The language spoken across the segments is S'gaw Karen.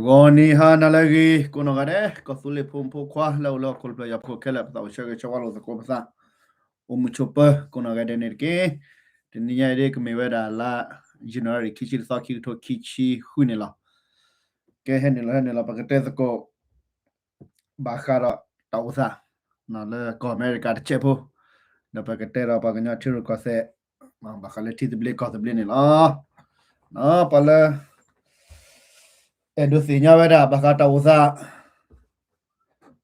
ဂီၤနံၤဟါနၤလၢအဂ့ၤ ကိးနီၢ်ဂၤဒဲး ကီၢ်သူလ့ၤဖိမုၣ်ဖိခွါ လၢအိၣ်လၢဟီၣ်ခိၣ်တဖျၢၣ်ညါပူၤခဲလၢာ် ပသးအိၣ်ဆၢဂ့ၤဆၢဝါလိာ်သကိးပသး အိၣ်မုာ်ဆိးပၢၤ ကိးနီၢ်ဂၤဒဲးန့ၣ်တက့ၢ်. တနံၤညါအံၤဒ်ကမ့ၢ်ဝဲဒၣ်လါ January ခံဆံတသီ ခံကထိခံဆံဃုန့ၣ်လီၤ. ကဲ ဟဲနုာ်လီၤ ဟဲနုာ်လီၤ ပကတဲသကိး ဘၣ်ဃးဒီးတၢ်အိၣ်သး လၢကီၢ်အမဲရကၤတစဲးဖိ ဒီးပကတဲဒီးပှၤကညီထံရူၢ်ကီၢ်သဲး ဘၣ်ဃးလၢထံသဘျ့ကီၢ်သဘျ့န့ၣ်လီၤ. ပှၤလၢ အဲၣ်ဒိးသ့ၣ်ညါဝဲဒၣ် ဘၣ်ဃးတၢ်အိၣ်သး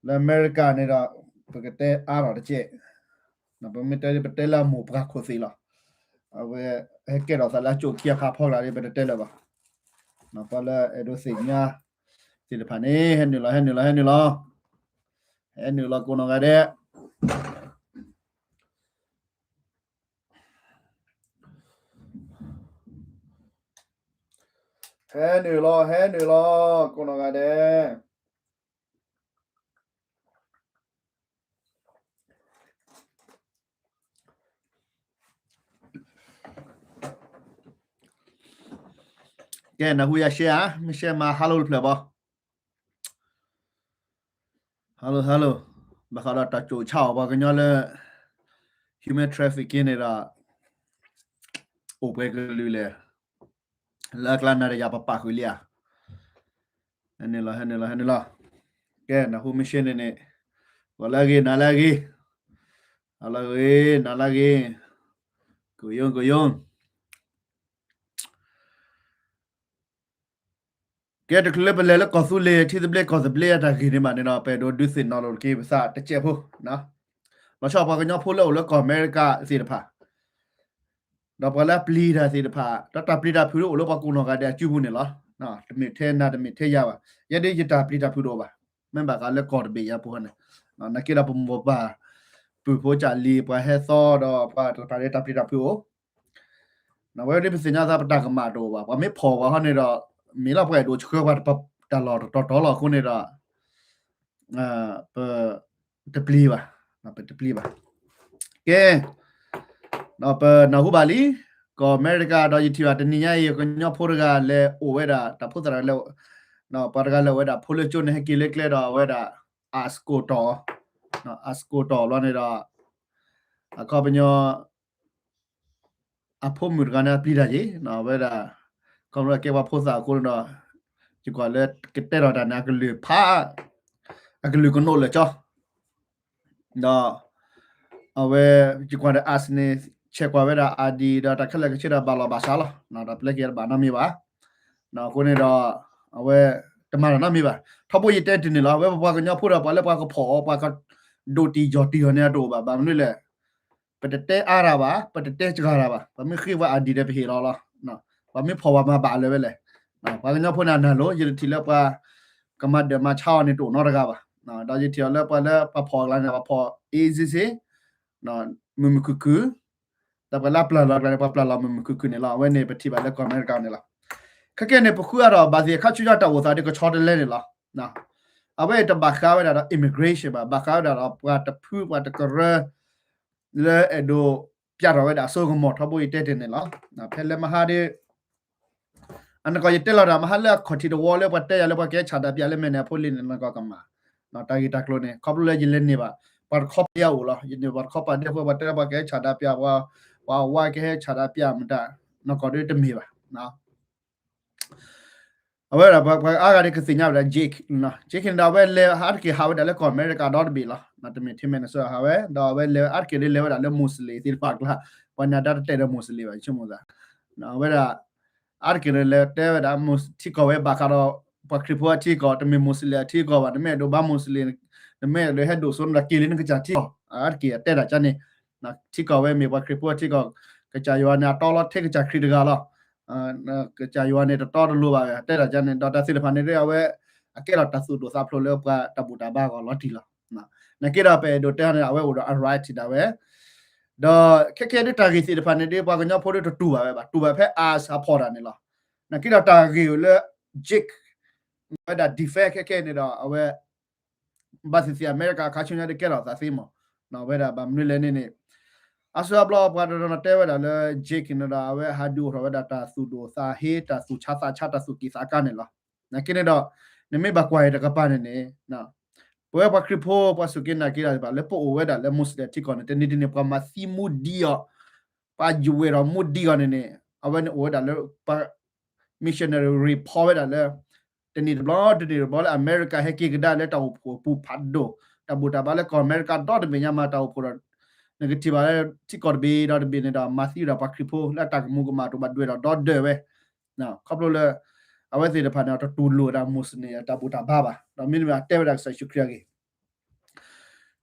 လၢအမဲရကၤန့ၣ်ဒီး ပကတဲအါထီၣ်တက့ၢ်. ပမ့ၢ်တဲ ပတဲလၢအမိၢ်ပှၢ်ခိၣ်သ့ၣ်လီၤ. အဝဲဟဲကဲထီၣ်သးလၢအကၠိၣ်ခံအခါဖီလာ်ဒီး ပတတဲလၢၤဘၣ်. ပှၤလၢအဲၣ်ဒိးသ့ၣ်ညါသ့ၣ်တဖၣ်န့ၣ် ဟဲနုာ်လီၤ ဟဲနုာ်လီၤ ဟဲနုာ်လီၤ ဟဲနုာ်လီၤကိးနီၢ်ဂၤဒဲး ဟဲနုာ်လီၤ ဟဲနုာ်လီၤ ကိးနီၢ်ဂၤဒဲး ကဲ နၢ်ဟူယၤရှဲဧါ မ့ၢ်ရှဲမၤ hello တဖျၢၣ်ဘၣ် hello hello ဘၣ်ဃးဒီးတၢ်ကၠိၣ်ဆါအီၤပှၤကညီလၢ human trafficking န့ၣ်ဒီး အိၣ်ပှဲၤကလုာ်လဲၣ် လၢအကျါနၤဒီးယၤပပာ်ဃုာ်လံဧါ ဟဲနုာ်လီၤ ဟဲနုာ်လီၤ ဟဲနုာ်လီၤ ကဲ နၢ်ဟူမ့ၢ်ရှဲန့ၣ်န့ၣ် ဂီၤလၢအဂ့ၤ နၤလၢအဂ့ၤ အလၢအဂ့ၤ နၤလၢအဂ့ၤ ကယိ ကယိ ကဲ တချုးလၢပလဲၤလၢကီၢ်သူလ့ၤ ထံသဘျ့ကီၢ်သဘျ့အတၢ်ဂ့ၢ်န့ၣ်ဘၣ်န့ၣ်ဒီး ပအဲၣ်ဒိးဒုးသ့ၣ်နီၣ်လိာ်တက့ၢ်ပသးတစဲးဖိ လီၤဆီပှၤကညီဖိလၢအိၣ်လၢကီၢ်အမဲရကၤသ့ၣ်တဖၣ် ဒီးပှၤလၢအပျံၤတၢ်သ့ၣ်တဖၣ် ဒီးတၢ်ပျံၤတၢ်ဖုးဒၣ်အိၣ်လၢပှၤကိးနီၢ်ဂၤဒဲးအစုပူၤန့ၣ်လီၤ. တမ့ၢ်ထဲနၤ တမ့ၢ်ထဲယၤဘၣ်. ယဲဒၣ်ယတၢ်ပျံၤတၢ်ဖုးတအိၣ်ဘၣ်. မ့ၢ်ဘၣ်ဃးလၢကီၢ်တဘ့ၣ်ညါပူၤန့ၣ် နာ်က့ဒီးပမိၢ်ပၢ် ပုၢ်ဖိစၢ်လံၤ ပှၤဟဲသီဒီးပှၤတဖၣ်န့ၣ် တၢ်ပျံၤတၢ်ဖုးအိၣ် နဝဲဒၣ်ပသ့ၣ်ညါသးပတၢ်ကမၣ်တအိၣ်ဘၣ်. ပှၤမ့ၢ်ဖီၣ်ပှၤဟီန့ၣ်ဒီး မ့ၢ်လီၤပှၤအဲၣ်ဒိးဆှၢပှၤတၢ်လီၢ်တတီၤတီၤလီၤအဃိန့ၣ်ဒီး ပ တပျံၤဘၣ်, ပတပျံၤဘၣ်. ကဲ, ပနၢ်ဟူဘၣ်လံ, ကီၢ်အမဲရကၤဒီးယထံၣ်ဘၣ်တနံၤညါအံၤ ကညီဖိတဂၤလဲၤအိၣ်ဝဲဒၣ် တၢ်ဖိသၣ်တဂၤလဲၤ, ပှၤတဂၤလဲၤအိၣ်ဝဲဒၣ်ဖိလၢကၠိန့ၣ် ဟဲက့ၤလၢကျဲဒီးအဝဲဒၣ် အးစကိၣ်တီၢ်, အးစကိၣ်တီၢ်ဘျီန့ၣ်ဒီး အခီပညီ အဖိမုၣ်တဂၤန့ၣ် အပျံၤတၢ်ယ့ၣ်, အဝဲဒၣ် ခီဖျိကဲပှၤဖိသၣ်အဃိန့ၣ်ဒီး ယကွၢ်လၢကတဲထီၣ်တၢ်န့ၣ် အကလုၢ်ဖး, အကလုၢ်ကနိးလၢာ်ကၠီ, ဒီး အဝဲ ယကွၢ်ဒီး အးစန့ၣ် ဆဲးကွၢ်ဝဲဒၣ် ID ဒီးတၢ်ခဲလၢာ်ကဆ့ဒီးဘၣ်လီၤဘၣ်စးလီၤ, ဒီးပျဲက့ၤတဘၣ်နီတမံၤဘၣ်. အဃိန့ၣ်ဒီး အဝဲ တမၤတၢ်နီတမံၤဘၣ်. ထီဘိယတဲတုၤန့ၣ်လီၤ, အဝဲပပှၤကညီဖိဒီး ပှၤလၢပှၤကဖီၣ်အီၤ ပှၤကဒိးတံၢ်ယီၢ်တံၢ်အီၤန့ၣ် အတအိၣ်ဘၣ်. ဘၣ်မနုၤလဲၣ် ပတတဲအါတၢ်ဘၣ်, ပတတဲစှၤတၢ်ဘၣ်, ပမ့ၢ်ဃ့ပှၤ ID ဒီးပဟ့ၣ်လီၤလီၤ. ပှၤမ့ၢ်ဖီၣ်ပှၤမၤဘၣ်လၢၤဝဲလဲၣ်. ပှၤကညီဖိန့ၣ် အနၢ်လိၤ, ယတထံၣ်လၢပှၤကမၤဒၢးမၤဆါအီၤန့ၣ် တအိၣ်နီတဂၤဘၣ်. ဒီးယထံၣ်အီၤလၢပှၤလၢပှၤဖီၣ်အကျါန့ၣ် ပှၤဖီၣ် easy စ့ၢ်, မုာ်မုာ်ခုၣ်ခုၣ်, ဒီးပှၤလၢအပျၢ်လီၤအကျါန့ၣ် ပှၤပျၢ်လီၤမုာ်မုာ်ခုၣ်ခုၣ်န့ၣ်လီၤ. အဝဲန့ၣ် ပထံၣ်ဘၣ်လၢကီၢ်အမဲရကၤန့ၣ်လီၤ. ခဲကဲန့ၣ် ပဃုအါထီၣ်ဘၣ်သ့ၣ် ခါဆူညါတၢ်အိၣ်သးဒီးကဆီတလဲန့ၣ်လီၤ. အဝဲတဘၣ်ဃးဝဲဒၣ်ဒီး immigration ဘၣ်, ဘၣ်ဃးဝဲဒၣ်ဒီးပှၤတဖု ပှၤတကရၢ လၢအဲၣ်ဒိးပျၢ်ထီၣ်ဝဲဒၣ်အစိကမီၤ ထီဘိယတဲတ့ၢ်န့ၣ်လီၤ. ဖဲလၢမဟါဒီး အနကီၢ်ယတဲလီၤတၢ် မဟါလၢအခီၣ်ထံးတဝီလၢပှၤတဲယၤလၢပှၤကဟဲဆၣ်တၢ်ပျၢ်လၢမဲာ်န့ၣ် အဖိလံန့ၣ် နကီၢ်ကမၣ်, တၢ်ဂ့ၢ်တၢ်ကျိၤန့ၣ် ခီဖျိလၢယလဲၤန့ၢ်ဘၣ် ပှၤတခီပယအိၣ်လီၤ. ယန့ၢ်ပှၤတခီပၤဒဲဖိ ပှၤတဲလၢပှၤကဟဲဆၣ်တၢ်ပျၢ် ပှၤ ပှၤဝါကဟဲဆၣ်တၢ်ပျၢ်မတၤ နကီၢ်ဒ်တမ့ၢ်ဘၣ်. အဝဲဒၣ်ပှၤအါဂၤဒ်ကသ့ၣ်ညါဝဲဒၣ် Jake, Jake န့ၣ်ဒီး အဝဲလဲၤအါတက့ၢ်ဟးဝဲဒၣ်လၢကီၢ်အမဲရကၤဒီတဘ့ၣ်လီၤ. တမ့ၢ်ထဲမဲၣ်နၤစိဟးဝဲ ဒီးအဝဲလဲၤအါတက့ၢ်ဒ်လဲၤဝဲဒၣ်လၢ Muslim သ့ၣ်တဖၣ်အကျါ, ပှၤန့ၣ်အတၢ်တတဲာ်ဒီး Muslim ဘၣ် ယဆိကမိၣ်သး, အဝဲဒၣ် အါတက့ၢ်န့ၣ်လဲၤတဲဝဲဒၣ် ထံကီၢ်ဝဲဘၣ်ဃးဒီး ပှၤခရံာ်ဖိအထံကီၢ် တမ့ၢ် Muslim အထံကီၢ်ဘၣ်, နမ့ၢ်အဲၣ်ဒိးဘါ Muslim နမ့ၢ်အဲၣ်ဒိးဟဲဒိၣ်စိနတၢ်က့ၤလၢနကစၢ်ထံကီၢ်, အါတက့ၢ်အတဲတၢ်ကါန့ၣ်, ထံကီၢ်ဝဲမ့ၢ်ပှၤခရံာ်ဖိအထံကီၢ်, ကစၢ်ယွၤန့ၣ် အတီလီၤထဲကစၢ်ခရံာ်တဂၤလီၤ. ကစၢ်ယွၤန့ၣ် တတီတလိၤဘၣ်ဝဲ တဲတၢ်ကါန့ၣ် ဒီးတၢ်သ့ၣ်တဖၣ်န့ၣ်ဒ်အဝဲ အကဲထီၣ်တၢ်သူၣ်ဒိၣ်သးဖျိးလၢပှၤတၢ်ဘူၣ်တၢ်ဘါအဂီၢ်လီၤတံၢ်လီၤ. နာ်က့ဒီးပအဲၣ်ဒိးတဲန့ၣ် အဝဲအိၣ်ဒီးအ right ဒၣ်ဝဲ, ဒီးခဲကဲဒ်တၢ်ဂ့ၢ်သ့ၣ်တဖၣ်န့ၣ်ဒ် ပှၤကညီဖိဒ်တတူၢ်ဘၣ်ဝဲဘၣ်, တူၢ်ဘၣ်ဖဲ ICE အဖီၣ်တၢ်န့ၣ်လီၤ. နာ်က့ဒီးတၢ်ဂ့ၢ်အိၣ်လၢ Jake ဝဲဒၣ် defend ခဲကဲန့ၣ်ဒီး အဝဲ ဘၣ်သ့ၣ်သ့ၣ် အမဲရကၤခါဆူညါဒ်ကဲထီၣ်သးသ့မး, ဝဲဒၣ်ဘၣ်မနုၤလဲၣ်န့ၣ်န့ၣ်, အါစုအါဘျီပှၤတနီၤနီၤတဲဝဲဒၣ်လၢ Jake န့ၣ်ဒီး အဝဲဟးဒုးအိၣ်ထီၣ်ဝဲဒၣ်တၢ်သူၣ်ဒိၣ်သးဟ့ တၢ်သူၣ်ဆါသးဆါ တၢ်သူၣ်က့ၣ်သးကါန့ၣ်လီၤ. နာ်က့န့ၣ်ဒီး နမ့ၢ်ဘၣ်ကွၢ်အံၤတကပၤန့ၣ်န့ၣ် ပဝဲပှၤခရံာ်ဖိ ပှၤစူၢ်က့ၤနာ်က့ၤတၢ်သ့ၣ်တဖၣ် လၢပအိၣ်ဝဲဒၣ်လၢ Muslim ထံကီၢ်န့ၣ် တနံၤတနံၤ ပှၤမၤသံမူဒံးအီၤ, ပှၤယွဲၣ်ဒီးမူဒံးအီၤန့ၣ်န့ၣ် အဝဲန့ၣ်အိၣ်ဝဲဒၣ်လၢ ပှၤ missionary report ဝဲဒၣ်လၢ တနံၤတဘျီ တနံၤတဘျီလၢအမဲရကၤဟဲက့ၤကဒါလၢတၢ်အိၣ်ဖှိၣ်အပူၤဖးဒိၣ်, တၢ်ဘူၣ်တၢ်ဘါလၢကီၢ်အမဲရကၤဒီတဘ့ၣ်ညါမၤတၢ်အိၣ်ဖှိၣ်ဒီး နကထံၣ်ဘၣ်လၢထံကီၢ်တဘ့ၣ်ဒီးတဘ့ၣ်န့ၣ်ဒီး မၤသံဝဲဒၣ်ပှၤခရံာ်ဖိလၢအတၢ်ကမူၤကမၣ်တအိၣ်ဘၣ် ဒွဲၣ်ဒီးဒီဒၢၣ်ဝဲ ခီဖျိလၢ အဝဲသ့ၣ်တဖၣ်န့ၣ် တတူၢ်လိာ်ဝဲဒၣ် Muslim န့ၣ် တၢ်ဘူၣ်တၢ်ဘါဘၣ်, ဒီးမ့တမ့ၢ်အတဲဝဲဒၣ်ကစၢ်ယ့ၣ်ၡူးခရံာ်အဂ့ၢ်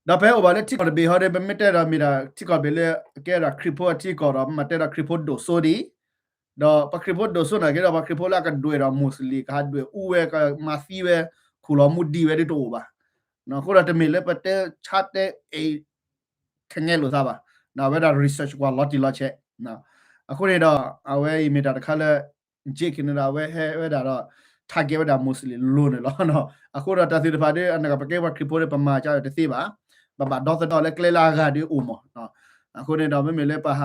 ဒီးပဟဲအိၣ်ဘၣ်လၢထံကီၢ်တဘ့ၣ်ဟီဒီး ပမ့ၢ်တဲဒီးမ့ၢ်ဒၣ်ထံကီၢ်တဘ့ၣ်လၢ ကဲဒၣ်ခရံာ်ဖိအထံကီၢ်ဒီး မ့ၢ်တဲဒီးခရံာ်ဖိဒိၣ်စိဒံး, ဒီးပှၤခရံာ်ဖိဒိၣ်စိနာ်က့ဒီး ပှၤခရံာ်ဖိလၢအကဒွဲၣ်ဒီး Muslim ကဟးဒွဲၣ်အူဝဲ ကမၤသံဝဲ ခူၣ်လီၤမူဒံးဝဲဒ်တအိၣ်ဘၣ်. အဃိဒီးတမ့ၢ်လၢပတဲဆါတဲအဲၣ် ခဲငဲလိာ်သးဘၣ်, အဝဲဒၣ် research ကွၢ်လီၤတံၢ်လီၤဆဲး, အဃိန့ၣ်ဒီး အဝဲအံၤမ့ၢ်တၢ်တခါလၢ Jake န့ၣ်ဒီး အဝဲဟဲဝဲဒၣ်ဒီး target ဝဲဒၣ် Muslim လိၤန့ၣ်လီၤ. အဃိဒီးတၢ်သ့ၣ်တဖၣ်ဒီး အနကပကဲပှၤခရံာ်ဖိဒီး ပမၤကဒီးတသ့ဘၣ်, ဘၣ်ဘၣ်ဒီသဒၢလၢကျဲလၢအဂၤဒီးအိၣ်မး, အဃိန့ၣ်ဒီး မ့မ့ၢ်လၢပဟ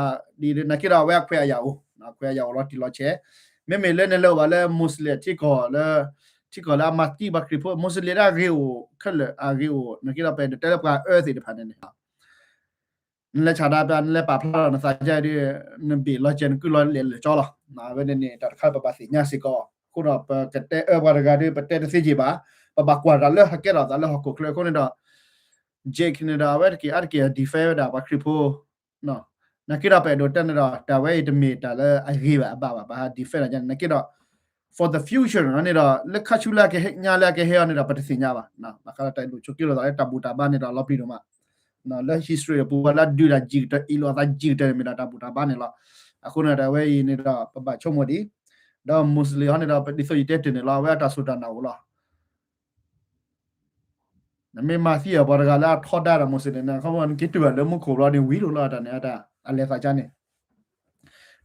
းဒ် နာ်က့ဒီး အဝဲအခွဲးအယာ်အိၣ်, အခွဲးအယာ်အိၣ်လီၤတံၢ်လီၤဆဲး, မ့မ့ၢ်လၢနလဲၤအိၣ်ဘၣ်လၢ Muslim ထံကီၢ်လၢ ထံကီၢ်လၢအမၤသံပှၤခရံာ်ဖိ Muslim လၢအဂ့ၤအိၣ် ခဲလၢာ်အဂ့ၤအိၣ် နာ်က့ဒီး ပအဲၣ်ဒိးတဲလၢပှၤအၢသ့ၣ်တဖၣ်န့ၣ်န့ၣ် နလဲၤဆန္ဒပြ နလဲၤပာ်ဖျါထီၣ်နသးဒ်ဒီး နဘ့ၣ်လီၤစဲၤ နကုၢ်လီၤလဲၢ်လၢာ်ကၠီလီၤ. အဝဲန့ၣ်န့ၣ် တၢ်တခါလၢပဘၣ်သ့ၣ်ညါစ့ၢ်ကီး, အဃိဒီး ပကတဲအၢပှၤတဂၤဒီး ပတဲတသ့က့ၤဘၣ်, ပဘၣ်ကွၢ်တၢ်လၢဟဲကဲထီၣ်သးလၢဟီၣ်ခိၣ်ချၢအဃိန့ၣ်ဒီး Jake န့ၣ်ဒီး အဝဲတက့ၢ်အါတက့ၢ် defend ဝဲဒၣ်ပှၤခရံာ်ဖိ နာ်က့ဒီး ပအဲၣ်ဒိးတဲန့ၣ်ဒီး တၢ်ဝဲအံၤတမ့ၢ်တၢ်လၢအဂ့ၤဘၣ်အဘၣ်ဘၣ်, ပဟး defend ဒ်န့ၣ် နာ်က့ဒီး for the future န့ၣ်ဒီး လၢခါဆူညါလၢအကဟဲအီၤန့ၣ်ဒီး ပတသ့ၣ်ညါဘၣ်, ဘၣ်ဃးဒီးတၢ်အဲၣ်ဒိးဆိးက့လိာ်သးလၢတၢ်ဘူၣ်တၢ်ဘါန့ၣ်ဒီး အလီၤပျံၤဒိၣ်မး လၢ history အပူၤ ပှၤလၢအဒုးတၢ်ယံာ်ကတၢၢ် အ့ၣ်လိာ်အသးယံာ်ကတၢၢ်န့ၣ် မ့ၢ်ဒၣ်တၢ်ဘူၣ်တၢ်ဘါန့ၣ်လီၤ. အဃိန့ၣ် တၢ်ဝဲအံၤန့ၣ်ဒီး ပဘၣ်ဆိကမိၣ်ဒံး, ဒီး Muslim ဟီန့ၣ်ဒီး ဒ်သိးယတဲတ့ၢ်န့ၣ်လီၤ အဝဲအတၢ်စူၢ်တၢ်နာ်အိၣ်လီၤ. နမ့ၢ်မၤသံအီၤပှၤတဂၤလၢအထီဒါဒီး Muslim န့ၣ် ခီဖျိနက့ၤတုၤဘၣ်လၢမူခိၣ်ဘျီန့ၣ် ဝံၤလိာ်လီၤတၢ်န့ၣ် အတၢ်အလဲၤသးကါန့ၣ် ဒ်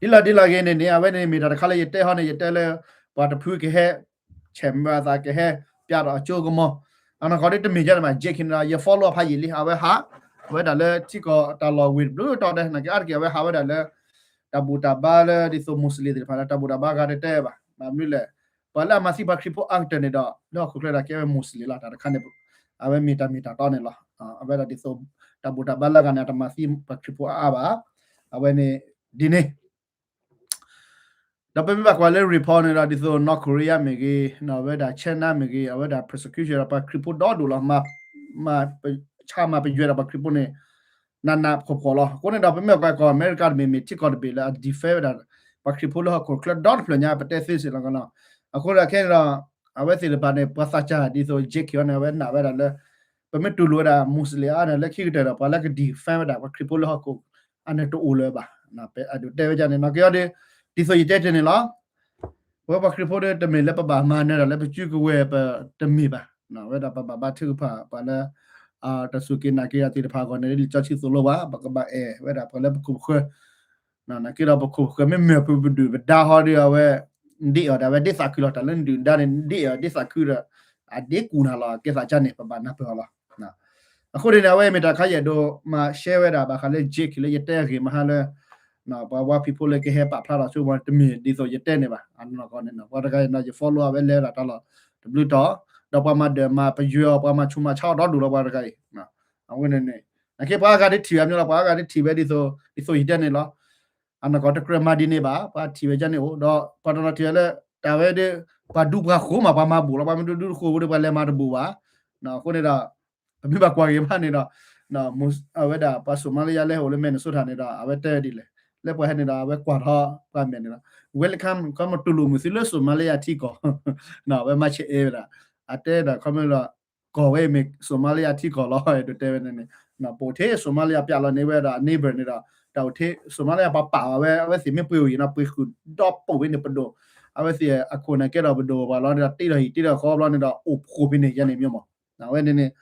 လီၤဒ်လီၤဂ့ၤန့ၣ်န့ၣ် အဝဲန့ၣ်မ့ၢ်တၢ်တခါလၢယတဲဟီန့ၣ် ယတဲလၢ ပှၤတဖုကဟဲ ဆဲးမၤသးကဟဲ ပျးဒီးအကၠိကမီၤ, အနီၢ်ကီၢ်ဒ်တမ့ၢ်ယဲန့ၣ်ဘၣ် Jake န့ၣ်ဒီး ယ follow အဖးယံာ်လံ အဝဲဟး အဝဲဒၣ်လၢထံကီၢ်တၢ်လီၢ်ဝ့ၢ်တဘျုးတီၤဒဲး နာ်က့အါတက့ၢ် အဝဲဟးဝဲဒၣ်လၢ တၢ်ဘူၣ်တၢ်ဘါလၢဒ်သိး Muslim သ့ၣ်တဖၣ်လၢ တၢ်ဘူၣ်တၢ်ဘါဂၤတတဲဘၣ် မနုၤလဲၣ် ပှၤလၢအမၤသံပှၤခရံာ်ဖိအါကတၢၢ်န့ၣ်ဒီး လၢဟီၣ်ခိၣ်ချၢဒီးကဲဝဲ Muslim လီၤ တၢ်တခါန့ၣ် အဝဲမ့ၢ်တၢ်မ့ၢ်တၢ်တီန့ၣ်လီၤ. အဝဲဒၣ်ဒ်သိး တၢ်ဘူၣ်တၢ်ဘါလၢအဂၤန့ၣ် အတမၤသံပှၤခရံာ်ဖိအါအါဘၣ်. အဝဲန့ၣ် ဒ်န့ၣ် ဒီးပမ့ၢ်ဘၣ်ကွၢ်လၢ report န့ၣ်ဒီး ဒ်သိး North Korea မ့ၢ်ဂ့ၤ, အဝဲဒၣ် China မ့ၢ်ဂ့ၤ, အဝဲဒၣ် persecution ဒီးပှၤခရံာ်ဖိဒီဒိၣ်လီၤ. မၤ ဆါမၤပယွဲဒီးပှၤခရံာ်ဖိန့ၣ် နးနးဖှီၣ်ဖှီၣ်လီၤ. အဃိန့ၣ်ဒီး ပမ့ၢ်ဘၣ်ကွၢ်ကီၢ်အမဲရကၤတဘ့ၣ်မ့ၢ်ထံကီၢ်တဘ့ၣ်လၢအ defend ဝဲဒၣ် ပှၤခရံာ်ဖိလၢဟီၣ်ခိၣ်ချၢဒီတဖျၢၣ်ညါ ပတဲသ့စ့ၢ်ကီးလီၤ. အဃိဒီးခဲန့ၣ်ဒီး အဝဲသ့ၣ်တဖၣ်န့ၣ် ပှၤသးစၢ်ဒ်သိး Jake န့ၣ် အဝဲနာ်ဝဲဒၣ်လၢ ပမ့ၢ်တူၢ်လိာ်ဝဲဒၣ် Muslim အါန့ၣ် လၢခံကတၢၢ်ဒီး ပှၤလၢက defend ဝဲဒၣ် ပှၤခရံာ်ဖိလၢဟီၣ်ခိၣ် အန့ၣ်တအိၣ်လၢၤဘၣ်. ပအဲၣ်ဒိးတဲဝဲဒ်န့ၣ် နာ်က့အီၤဒီး ဒ်သိးယတဲတ့ၢ်န့ၣ်လီၤ. ပဝဲပှၤခရံာ်ဖိဒီး တမ့ၢ်လၢပဘၣ်မၤနၢၤတၢ်လၢပစုကဝဲၤပတမ့ၢ်ဘၣ်. ဝဲဒၣ်ပဘၣ်ဘါထုကဖၣ် ပှၤလၢ တၢ်စူၢ်က့ၤနာ်က့ၤတၢ်သ့ၣ်တဖၣ်အဂီၢ်န့ၣ် လံာ်စီဆှံသိၣ်လိပှၤ ပကဘၣ်အဲၣ်ဝဲဒၣ်ပှၤလၢပခိၣ်ပဃၢၤ နာ်က့ဒီးပခိၣ်ပဃၢၤ မ့မ့ၢ်ပဒုၣ်ပဒါဟီဒီး အဝဲ ဒ်အီၤဒၣ်ဝဲဒ်သးခုလီၤ. တၢ်လၢနဒုၣ်နဒါန့ၣ် ဒ်အီၤဒ်သးခုဒီး အဒ့ကူၣ်နၤလီၤ ကဲသးကါန့ၣ် ပဘၣ်နၢ်ပၢၢ်အီၤလီၤ. အဃိန့ၣ်န့ၣ် အဝဲမ့ၢ်တၢ်ခါယအဲၣ်ဒိးမၤ share ဝဲဒၣ် ဘၣ်ဃးလၢ Jake လၢယတဲအဂ့ၢ်မဟါလၢ ပှၤဝါဖံးဖိလၢကဟဲပာ်ဖျါထီၣ်ဆိကမိၣ် တမ့ၢ်ဒ်သိးယတဲန့ၣ်ဘၣ်. အနီၢ်ကီၢ်န့ၣ် ပှၤတဂၤအံၤန့ၣ် ယ follow အဝဲလဲၤဝဲဒၣ်တၢ်လီၢ်တဘျုးတီၤ ဒီးပှၤမၤဒၢးမၤပယွဲအီၤ ပှၤမၤဆူးမၤဆါအီၤဒီဒိၣ်လီၤ ပှၤတဂၤအံၤ. အဝဲန့ၣ်န့ၣ် နာ်က့ပှၤအါဂၤဒ်ထံၣ်ဝဲမ့ၢ်လီၤ ပှၤအါဂၤဒ်ထံၣ်ဝဲဒ်သိး ဒ်သိးယတဲန့ၣ်လီၤ. အနီၢ်ကီၢ်တကြၢးမၤဒ်န့ၣ်ဘၣ် ပှၤထံၣ်ဝဲဒ်န့ၣ်အိၣ် ဒီးပှၤတနီၤထံၣ်ဝဲလၢ တၢ်ဝဲဒၣ် ပှၤဒူပှၤဃိမး ပှၤမၤဘူးလီၤ ပှၤမ့ၢ်တဒူတဃိဒီး ပှၤလဲၤမၤတဘူးဘၣ်. အဃိန့ၣ်ဒီး ပမ့ၢ်ဘၣ်ကွၢ်ဂ့ၤမးန့ၣ်ဒီး အဝဲဒၣ်ပှၤ Somalia လၢဟဲအိၣ်လၢ Minnesota န့ၣ်ဒီး အဝဲတဲဒ်လဲၣ် လၢပှၤဟဲန့ၣ်ဒီး အဝဲကွၢ်ထီၣ်ပှၤမဲာ်န့ၣ်ဒီး welcome ခီမ့ၢ်တူၢ်လိာ်မုာ်သုလၢ Somalia ထံကီၢ် အဝဲမၤဆဲးအဲၣ်ဝဲဒၣ် အတဲဒၣ်ခီမ့ၢ်ဒီး ကီၢ်ဝဲအံၤမ့ၢ် Somalia ထံကီၢ်လီၤ အဲၣ်ဒိးတဲဝဲန့ၣ်န့ၣ် ပအိၣ်ထဲ Somalia ပျဲလီၤန့ၢ်ဝဲဒၣ် neighbor န့ၣ်ဒီး တၢ်အိၣ်ထဲ Somalia ပှၤပာ်အီၤဝဲ အဝဲသ့ၣ်မ့ၢ်ပှ့ၤဝံၤနီၤ ပှ့ၤဃုာ်ဒီးပိာ်ဝဲန့ၣ်ပဒိၣ် အဝဲသ့ၣ်အခိၣ်န့ၣ်ကဲဒီးပဒိၣ်ပှၤလီၤန့ၣ်ဒီး တ့ထီၣ်ဟံၣ်တ့ထီၣ်ဃီဘျီန့ၣ်ဒီး အိၣ်ဖှိၣ်ဖဲန့ၣ်ယဲန့ၣ်မ့ၢ်မး အဝဲန့ၣ်န့ၣ်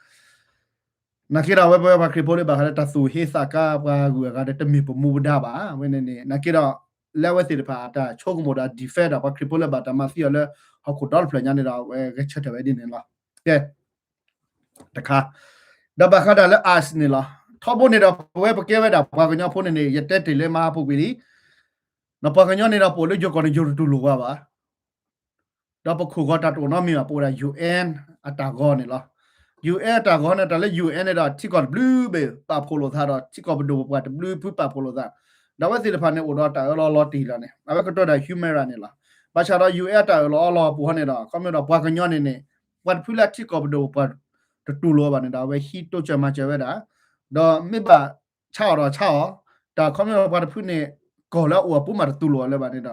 နာ်က့ဒီး အဝဲပဝဲပှၤခရံာ်ဖိလၢဘၣ်ဃးလၢတၢ်သူၣ်ဟ့သးကါပှၤဂုၤအဂၤဒီး တမ့ၢ်ပမူပဒါဘၣ် အဝဲန့ၣ်န့ၣ် နာ်က့ဒီး လၢအဝဲသ့ၣ်တဖၣ်အတၢ်ဆိကမိၣ်ဒီး defend ဒီးပှၤခရံာ်ဖိလၢဘၣ်တၢ်မၤသံအီၤလၢ ဟီၣ်ခိၣ်ဒီတဖျၢၣ်ညါန့ၣ်ဒီး အဝဲဂဲၤဆၢထၢၣ်ဝဲဒ်န့ၣ်လီၤ. ကဲ တခါ ဒီးဘၣ်ဃးဒၣ်လၢ us န့ၣ်လီၤ. ထီဘိန့ၣ်ဒီး ပဝဲပကဲဝဲဒၣ်ပှၤကညီဖိန့ၣ်န့ၣ် ယတဲတ့ၢ်လၢမဟါပူၤကွံာ်လံ ပှၤကညီန့ၣ်ဒီး ပအိၣ်လၢယိၤကီၢ်န့ၣ် ယိၤတတူၢ်လိာ်ဝဲဘၣ်. ဒီးပခိၣ်ဂီၤတၢ်တအိၣ်နီတမံၤဘၣ်, ပအိၣ်ဝဲဒၣ် ယူဢၣ်အတၢ်ဂီၤန့ၣ်လီၤ. ယူၢ်အၣ်အတၢ်ဂီၤန့ၣ် တၢ်လၢ ယူဢၣ်န့ၣ်ဒီး ထံကီၢ်တဘျုးဘ့ၣ်ပာ်ဖှိၣ်လိာ်သးဒီး ထံကီၢ်ပဒိၣ်ပပှၢ်တဘျုးဖုပာ်ဖှိၣ်လိာ်သး, ဒီးအဝဲသ့ၣ်တဖၣ်န့ၣ် အိၣ်ဒီးတၢ်အၢၣ်လီၤအီလီၤတ့ၢ်လီၤန့ၣ် အဝဲကတိၤဒၣ် Humera န့ၣ်လီၤ. ဘၣ်ဆၣ်ဒီး ယူၢ်အၣ်အတၢ်အၢၣ်လီၤအီလီၤအပူၤဟီန့ၣ်ဒီး ခီဖျိဒီးပှၤကညီန့ၣ်န့ၣ် ပှၤတဖုလၢထံကီၢ်ပဒိၣ်ပပှၢ်တတူၢ်လိာ်အီၤဘၣ်န့ၣ်ဒီး အဝဲဟံးတိစၢၤမၤစၢၤဝဲဒၣ်, ဒီးမ့ၢ်ဘၣ်ဆါအီၤဒီးဆါအီၤ, တၢ်ခီဖျိပှၤတဖုန့ၣ် ကီၢ်လၢအအိၣ်အပူၤမးတတူၢ်လိာ်အီၤလၢၤဘၣ်န့ၣ်ဒီး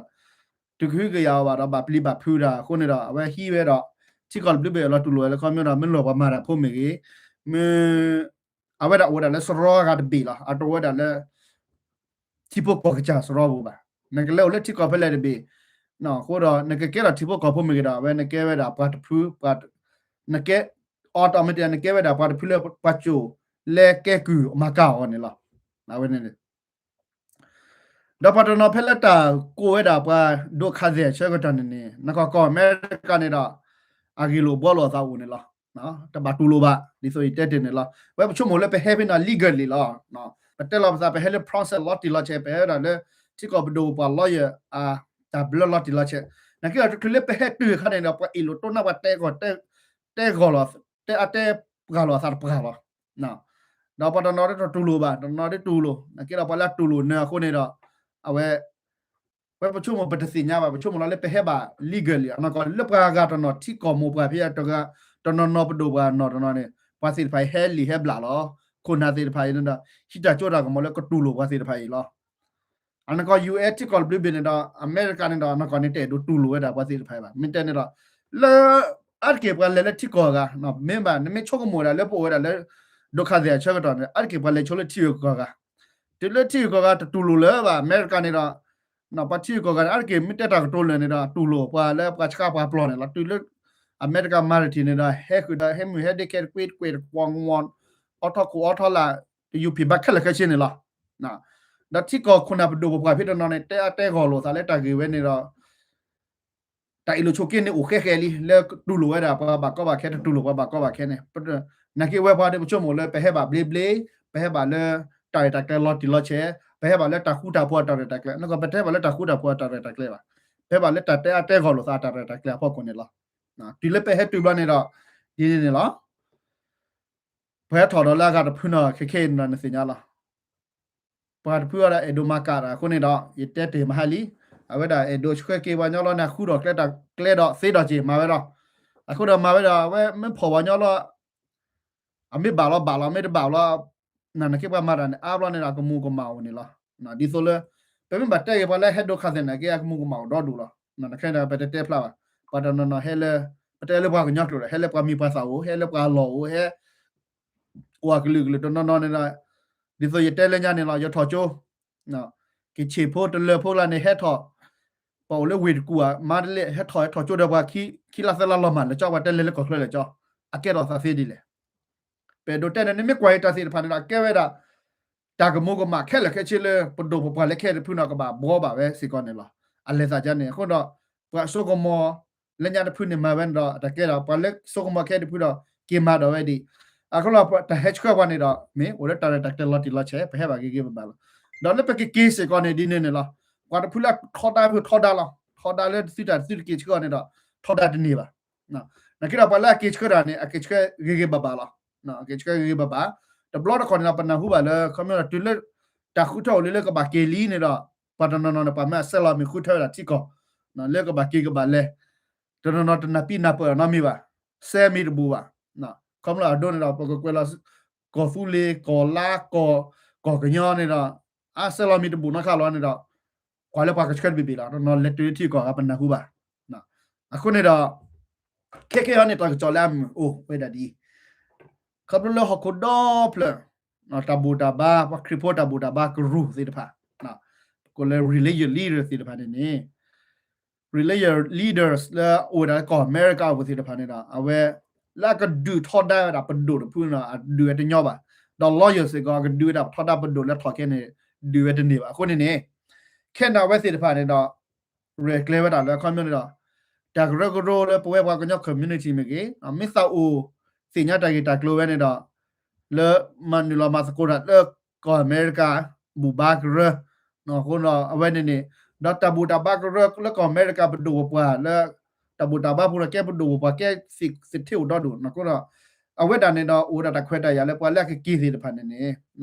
တကဟုကယာ်အီၤဘၣ်ဒီး ဘၣ်ပျံၤဘၣ်ဖုးတၢ်အဃိန့ၣ်ဒီး အဝဲဟံးဝဲဒီး ထံကီၢ်တဘျုးဘ့ၣ်အၢၣ်လီၤတူၢ်လိာ်ဝဲလၢ ခီဖျိဒီး မ့ၢ်လီၢ်ပှၤမၤတၢ်ဖိမ့ၢ်ဂ့ၤ, မ့ၢ် အဝဲဒၣ်အိၣ်ဝဲဒၣ်လၢစရီဂၤတဘ့ၣ်လီၤ. အတအိၣ်ဝဲဒၣ်လၢ ထံဖိကီၢ်ဖိကစၢ်စရီပူၤဘၣ်. နကလဲၤအိၣ်လၢထံကီၢ်ဖဲလဲၣ်တဘ့ၣ်, အဃိဒီး နကကဲထီၣ်ထံဖိကီၢ်ဖိမ့ၢ်ဂ့ၤဒီး အဝဲနကဲဝဲဒၣ်ပှၤတဖု, နကဲ automatic နကဲဝဲဒၣ်ပှၤတဖုလၢပှၤစိာ် လဲၤကဲကုၢ်မၤကၤအီၤန့ၣ်လီၤ. အဝဲန့ၣ် ဒီးပှၤတနီၤဖဲလၢတၢ်ကိးဝဲဒၣ်ပှၤဒိးခးသဲၣ်အဆၢကတီၢ်န့ၣ်န့ၣ် နကီၢ်ကီၢ်အမဲရကၤန့ၣ်ဒီး အဂ့ၢ်လိာ်ဘှီလိာ်အသးအိၣ်န့ၣ်လီၤ. တဘၣ်တူၢ်လိာ်ဘၣ် ဒ်သိးယတဲတ့ၢ်န့ၣ်လီၤ. ဝဲပဆိကမိၣ်လၢပဟဲဖဲန့ၣ် legally လီၤ. ပတဲလီၤပသး ပဟဲလၢ process လီၤတံၢ်လီၤဆဲး, ပဟဲဝဲဒၣ်လၢ ထံကီၢ်ပဒိၣ်ပပှၢ် lawyer အတၢ်ဘျၢလီၤတံၢ်လီၤဆဲး, နာ်က့ဒီးတချုးလၢပဟဲတုၤအခါန့ၣ်ဒီး ပှၤအ့ၣ်လိာ်တိၢ်နီၣ်ပှၤတဲဂီၢ် တဲဂီၢ်လီၤ, တဲအါတဲပှၢ်လိာ်အသးတပှၢ်လီၤ. ဒီးပှၤတနီၤဒ်တတူၢ်လိာ်ဘၣ်, တနီၤဒ်တူၢ်လိာ်, နာ်က့ဒီးပှၤလၢအတူၢ်လိာ်နၢၤအဃိန့ၣ်ဒီး အဝဲ ဝဲပဆိကမိၣ်ပတသ့ၣ်ညါဘၣ်, ပဆိကမိၣ်လီၤလၢပဟဲဘၣ် legally အနီၢ်ကီၢ်လၢပှၤဂၤတနီၤ ထံကီၢ်မိၢ်ပှၢ်ဖဲအတဂၤ, တနီၤနီၤပဒိၣ်ပှၤနီၢ်တနီၤန့ၣ် ပှၤသ့ၣ်တဖၣ်အံၤဟဲလံာ်ဟဲဘျးလီၤ. ခိၣ်နၢ်သ့ၣ်တဖၣ်အံၤန့ၣ်ဒီး ဟံးတၢ်ကၠိတၢ်ကမီၤလၢကတူၢ်လိာ်ပှၤသ့ၣ်တဖၣ်အံၤလီၤ. အနီၢ်ကီၢ် ယူၢ်အ့ ထံကီၢ်တဘျုးဘ့ၣ်န့ၣ်ဒီး အမဲရကၤန့ၣ်ဒီး အနီၢ်ကီၢ်န့ၣ် တအဲၣ်ဒိးတူၢ်လိာ်ဝဲဒၣ်ပှၤသ့ၣ်တဖၣ်အံၤဘၣ်. မ့ၢ်တဲန့ၣ်ဒီး လၢ အါတက့ၢ်ပှၤလဲၤလၢထံကီၢ်အဂၤ, မ့ၢ်ဘၣ် နမ့ၢ်ဆိကမိၣ်ဒၣ်လၢပအိၣ်ဝဲဒၣ်လၢ ဒိးခးသဲၣ်အဆၢကတီၢ်န့ၣ် အါတက့ၢ်ပှၤလဲၤဆိလၢထံဂုၤကီၢ်ဂၤ, တုၤလၢထံဂုၤကီၢ်ဂၤတတူၢ်လိာ်လၢၤဘၣ် အမဲရကၤန့ၣ်ဒီး ပှၤထံဂုၤကီၢ်ဂၤန့ၣ် အါတက့ၢ်မ့ၢ်တဲတၢ်ကတိၤလၢာ်န့ၣ်ဒီး တူၢ်လိာ်ပှၤလၢပှၤဆှါပှၤပျီၢ်န့ၣ်လီၤ. တုၤလၢ အမဲရကၤမၤတထံၣ်န့ၣ်ဒီး ဟဲဃုာ်ဒီး ဟဲမုၢ်ဟဲဒ့ ခဲတကွ့တကွဲးတကွီၢ်ငီၢ် အီထီခိၣ်အီထီလာ် တယူၤဖံးဘၣ်ခဲလၢာ်ခဲဆ့န့ၣ်လီၤ. ဒီးထံကီၢ်ခိၣ်နၢ်ပဒိၣ်ပပှၢ်ဖဲတနီၤန့ၣ် တဲအါတဲဂီၢ်လိာ်သးလၢတၢ်ဂ့ၢ်ဝဲန့ၣ်ဒီး တၢ်အ့ၣ်လိာ်ဆိးက့န့ၣ်အိၣ်ဃဲဃဲလံ လၢတူၢ်လိာ်ဝဲဒၣ်ပှၤဘၣ်ကီဘၣ်ခဲ တတူၢ်လိာ်ပှၤဘၣ်ကီဘၣ်ခဲန့ၣ်, နာ်က့ဝဲပှၤဒီးပဆိကမိၣ်လၢပဟဲဘၣ်ဘျ့ဘျ့, ပဟဲဘၣ်လၢ တၢ်ရဲၣ်တၢ်ကျဲၤလီၤတံၢ်လီၤဆဲး, ပဟဲဘၣ်လၢတၢ်ဃူတၢ်ဖိးအတၢ်ရဲၣ်တၢ်ကျဲၤ, နကီၢ်ပတဲဘၣ်လၢတၢ်ဃူတၢ်ဖိးအတၢ်ရဲၣ်တၢ်ကျဲၤဘၣ်, ပဟဲဘၣ်လၢတၢ်တဲအါတဲဂီၢ်လိာ်သးအတၢ်ရဲၣ်တၢ်ကျဲၤအဖီခိၣ်န့ၣ်လီၤ. တုၤလၢပဟဲတုၤဘျီန့ၣ်ဒီး ဒ်န့ၣ်န့ၣ်လီၤ. ပှၤဟဲထီၣ်ဒီးလၢအဂၤတဖုနီၤ ခဲခဲအံၤန့ၣ်ဒီးနသ့ၣ်ညါလီၤ. ပှၤတဖုအံၤဒီးအဲၣ်ဒိးမၤကၣ်တၢ်အဃိန့ၣ်ဒီး ယတဲတ့ၢ်မဟါလံ, အဝဲဒၣ်အဲၣ်ဒိးဆှၢက့ၤပှၤကညီလီၤန့ၣ် ဃုထီၣ်ကျဲဒီးကျဲဒီးသ့ဒီးက့ၤမၤဝဲဒီး, အဃိဒီးမၤဝဲဒီး အဝဲမ့ၢ်ဖီၣ်ပှၤကညီလီၤ အမ့ၢ်ဘၣ်လီၤဘၣ်လီၤ မ့ၢ်တဘၣ်လီၤ နာ်က့ပှၤမၤတၢ်န့ၣ် အါဘျီန့ၣ်ဒီး အကမူၤကမၣ်အိၣ်န့ၣ်လီၤ. ဒ်သိးလၢ ပမ့ၢ်ဘၣ်တဲက့ၤပှၤလၢဟဲဒိးခးသဲၣ်နာ်က့ အကမူၤကမၣ်အိၣ်ဒီဒူၣ်လီၤ. နခဲအံၤဒီး ပတတဲဖျါဘၣ်. ပှၤတနီၤနီၤဟဲလၢ ပတဲလၢပှၤကညီကျိာ်ဒီး ဟဲလၢပှၤမံၤပှၤသၣ်အိၣ် ဟဲလၢပှၤလီၢ်အိၣ် ဟဲ အိၣ်အကလုာ်ကလုာ်တနီၤနီၤန့ၣ်ဒီး ဒ်သိးယတဲလၢညါန့ၣ်လီၤ ယထီၣ်ကၠိ က့ၤဆံးဖိတလၢဖိလၢန့ၣ် ဟဲထီၣ် ပှၤအိၣ်လၢဝ့ၢ်တကူၣ်ဧါ မါတလဲၣ် ဟဲထီၣ်ဟဲထီၣ်ကၠိဒီးပှၤခံလါသၢလါလီၤမၢ်လၢကၠီ ပှၤတဲလဲၤလၢကီၢ်ချၢလၢကၠီ အကဲထီၣ်သးသ့ဒ်လဲၣ်. ပအဲၣ်ဒိးတဲန့ၣ် နမ့ၢ်ကွၢ်အံၤတၢ်သ့ၣ်တဖၣ်န့ၣ်ဒီး အကဲဝဲဒၣ် တၢ်ကမူၤကမၣ်ခဲလၢာ်ခဲဆ့လၢ ပဒိၣ်ပပှၢ်လၢခဲအံၤတဖုန့ၣ် ကဘၣ်ဘှီဘၣ်ဝဲစ့ၢ်ကီးန့ၣ်လီၤ. အလဲၤသးကါန့ၣ် အဃိဒီး ပှၤစိကမီၤ လၢညါတဖုန့ၣ်မၤဝဲန့ၣ်ဒီး အတၢ်ကဲဒီး ပှၤလၢစိကမီၤခဲအံၤတဖုဒီး က့ၤမၤဒီးဝဲဒ် အဃိလီၤ တၢ်ဟဲဆှၢပှၤန့ၣ်ဒီး မ့ၢ်အိၣ်လၢတၢ်ရဲၣ်တၢ်ကျဲၤလီၤတံၢ်လီၤဆဲး ပဟဲဘၣ်ဂ့ၤဂ့ၤဘၣ်ဘၣ်လီၤ. ဒီးလၢပကက့ၤစ့ၢ်ကီးန့ၣ်ဒ်န့ၣ်န့ၣ်လီၤ. ပှၤတဖုလၢထီဒါဖုထီဒါလီၤ. ထီဒါလၢသုတၢ်သုတက့ၤဆှၢအီၤန့ၣ်ဒီး ထီဒါတန့ၢ်ဘၣ်. နာ်က့ဒီးပှၤလၢအက့ၤဆှၢတၢ်န့ၣ် အက့ၤဆှၢဂ့ၤဂ့ၤဘၣ်ဘၣ်လီၤ. အက့ၤဆှၢဂ့ၤဂ့ၤဘၣ်ဘၣ်. တဘျီတခီၣ်န့ၣ်ဒီး ပနၢ်ဟူဘၣ်လၢ ခီဖျိတုၤလၢ တၢ်ဃုထၢအိၣ်လံလၢကဘၣ်က့ၤလံန့ၣ်ဒီး ပှၤတနီၤနီၤန့ၣ် ပှၤမ့ၢ်အဆဲးလီၤမ့ၢ်ဃုထၢဝဲဒၣ်ထံကီၢ် လၢကဘၣ်က့ၤကဘၣ်လဲၤ တနီၤနီၤတနၢ်ပံနၢ်ပၢၢ်နီတမံၤဘၣ်. ဆဲးမ့ၢ်တဘူၣ်ဘၣ်. ခီဖျိအဒိန့ၣ်ဒီး ပကကွဲးလီၤ ကီၢ်သူလ့ၤ ကီၢ်လါ ကီၢ် ကီၢ်ကညီန့ၣ်ဒီး အဆဲးလီၤမ့ၢ်တဘူၣ်နီတခါလီၤန့ၣ်ဒီး ကွၢ်လၢပှၤကဆှၢတဘ့ၣ်ဘ့ၣ်လီၤ. တနီၤလဲၤတုၤလၢထံကီၢ်ဂၤပနၢ်ဟူဘၣ်. အဃိန့ၣ်ဒီး ခဲကဲအံၤန့ၣ် တၢ်ကစီၣ်လၢအမုာ်အိၣ်ဝဲဒၣ်ဒ်အံၤ ခီဖျိလၢဟီၣ်ခိၣ်ဒီဖျၢၣ် တၢ်ဘူၣ်တၢ်ဘါ ပှၤခရံာ်ဖိတၢ်ဘူၣ်တၢ်ဘါကရူၢ်သ့ၣ်တဖၣ် ကိးလၢ religious leader သ့ၣ်တဖၣ်န့ၣ်န့ၣ် religious leaders လၢအိၣ်ဝဲဒၣ်လၢကီၢ်အမဲရကၤအပူၤသ့ၣ်တဖၣ်န့ၣ်ဒီး အဝဲ လၢအကဒုးထီဒါဝဲဒၣ်ပဒိၣ်တဖုန့ၣ်ဒီး အဒုးဝဲတညီဘၣ်. ဒီး lawyer စ့ၢ်ကီး အကဒုးဝဲဒၣ်ပထီဒါပဒိၣ်လၢထီၣ်ခဲန့ၣ် ဒုးဝဲတန့ၢ်ဘၣ်. အဃိန့ၣ်န့ၣ် ခဲန့ၣ်အဝဲသ့ၣ်တဖၣ်န့ၣ်ဒီး ရဲၣ်ကျဲၤဝဲဒၣ်လၢအခီပညီန့ၣ်ဒီး တၢ်ကရၢကရိလၢပဝဲပှၤကညီ community မ့ၢ်ဂ့ၤ မ့ၢ်သးအိၣ်သ့ၣ်ညါတၢ်ဂ့ၢ်တၢ်ကျိၤဝဲန့ၣ်ဒီး လၢမၤနုာ်လီၤမၤသကိးတၢ်လၢကီၢ်အမဲရကၤ ဘူၣ်ဘါကရၢ အဃိဒီးအဝဲန့ၣ်န့ၣ် ဒီးတၢ်ဘူၣ်တၢ်ဘါကရၢလၢကီၢ်အမဲရကၤပဒိၣ်ပပှၢ်လၢ တၢ်ဘူၣ်တၢ်ဘါပူၤဒီး ကဲပဒိၣ်ပပှၢ် ကဲသ့ၣ်ထ့ၣ်အိၣ်ဒီဒူၣ် အဃိဒီး အဝဲဒၣ်န့ၣ်ဒီး အိၣ်ဝဲဒၣ်တၢ်ခွဲးတၢ်ယာ်လၢ ပှၤလၢအကက့ၤသ့ၣ်တဖၣ်န့ၣ်န့ၣ်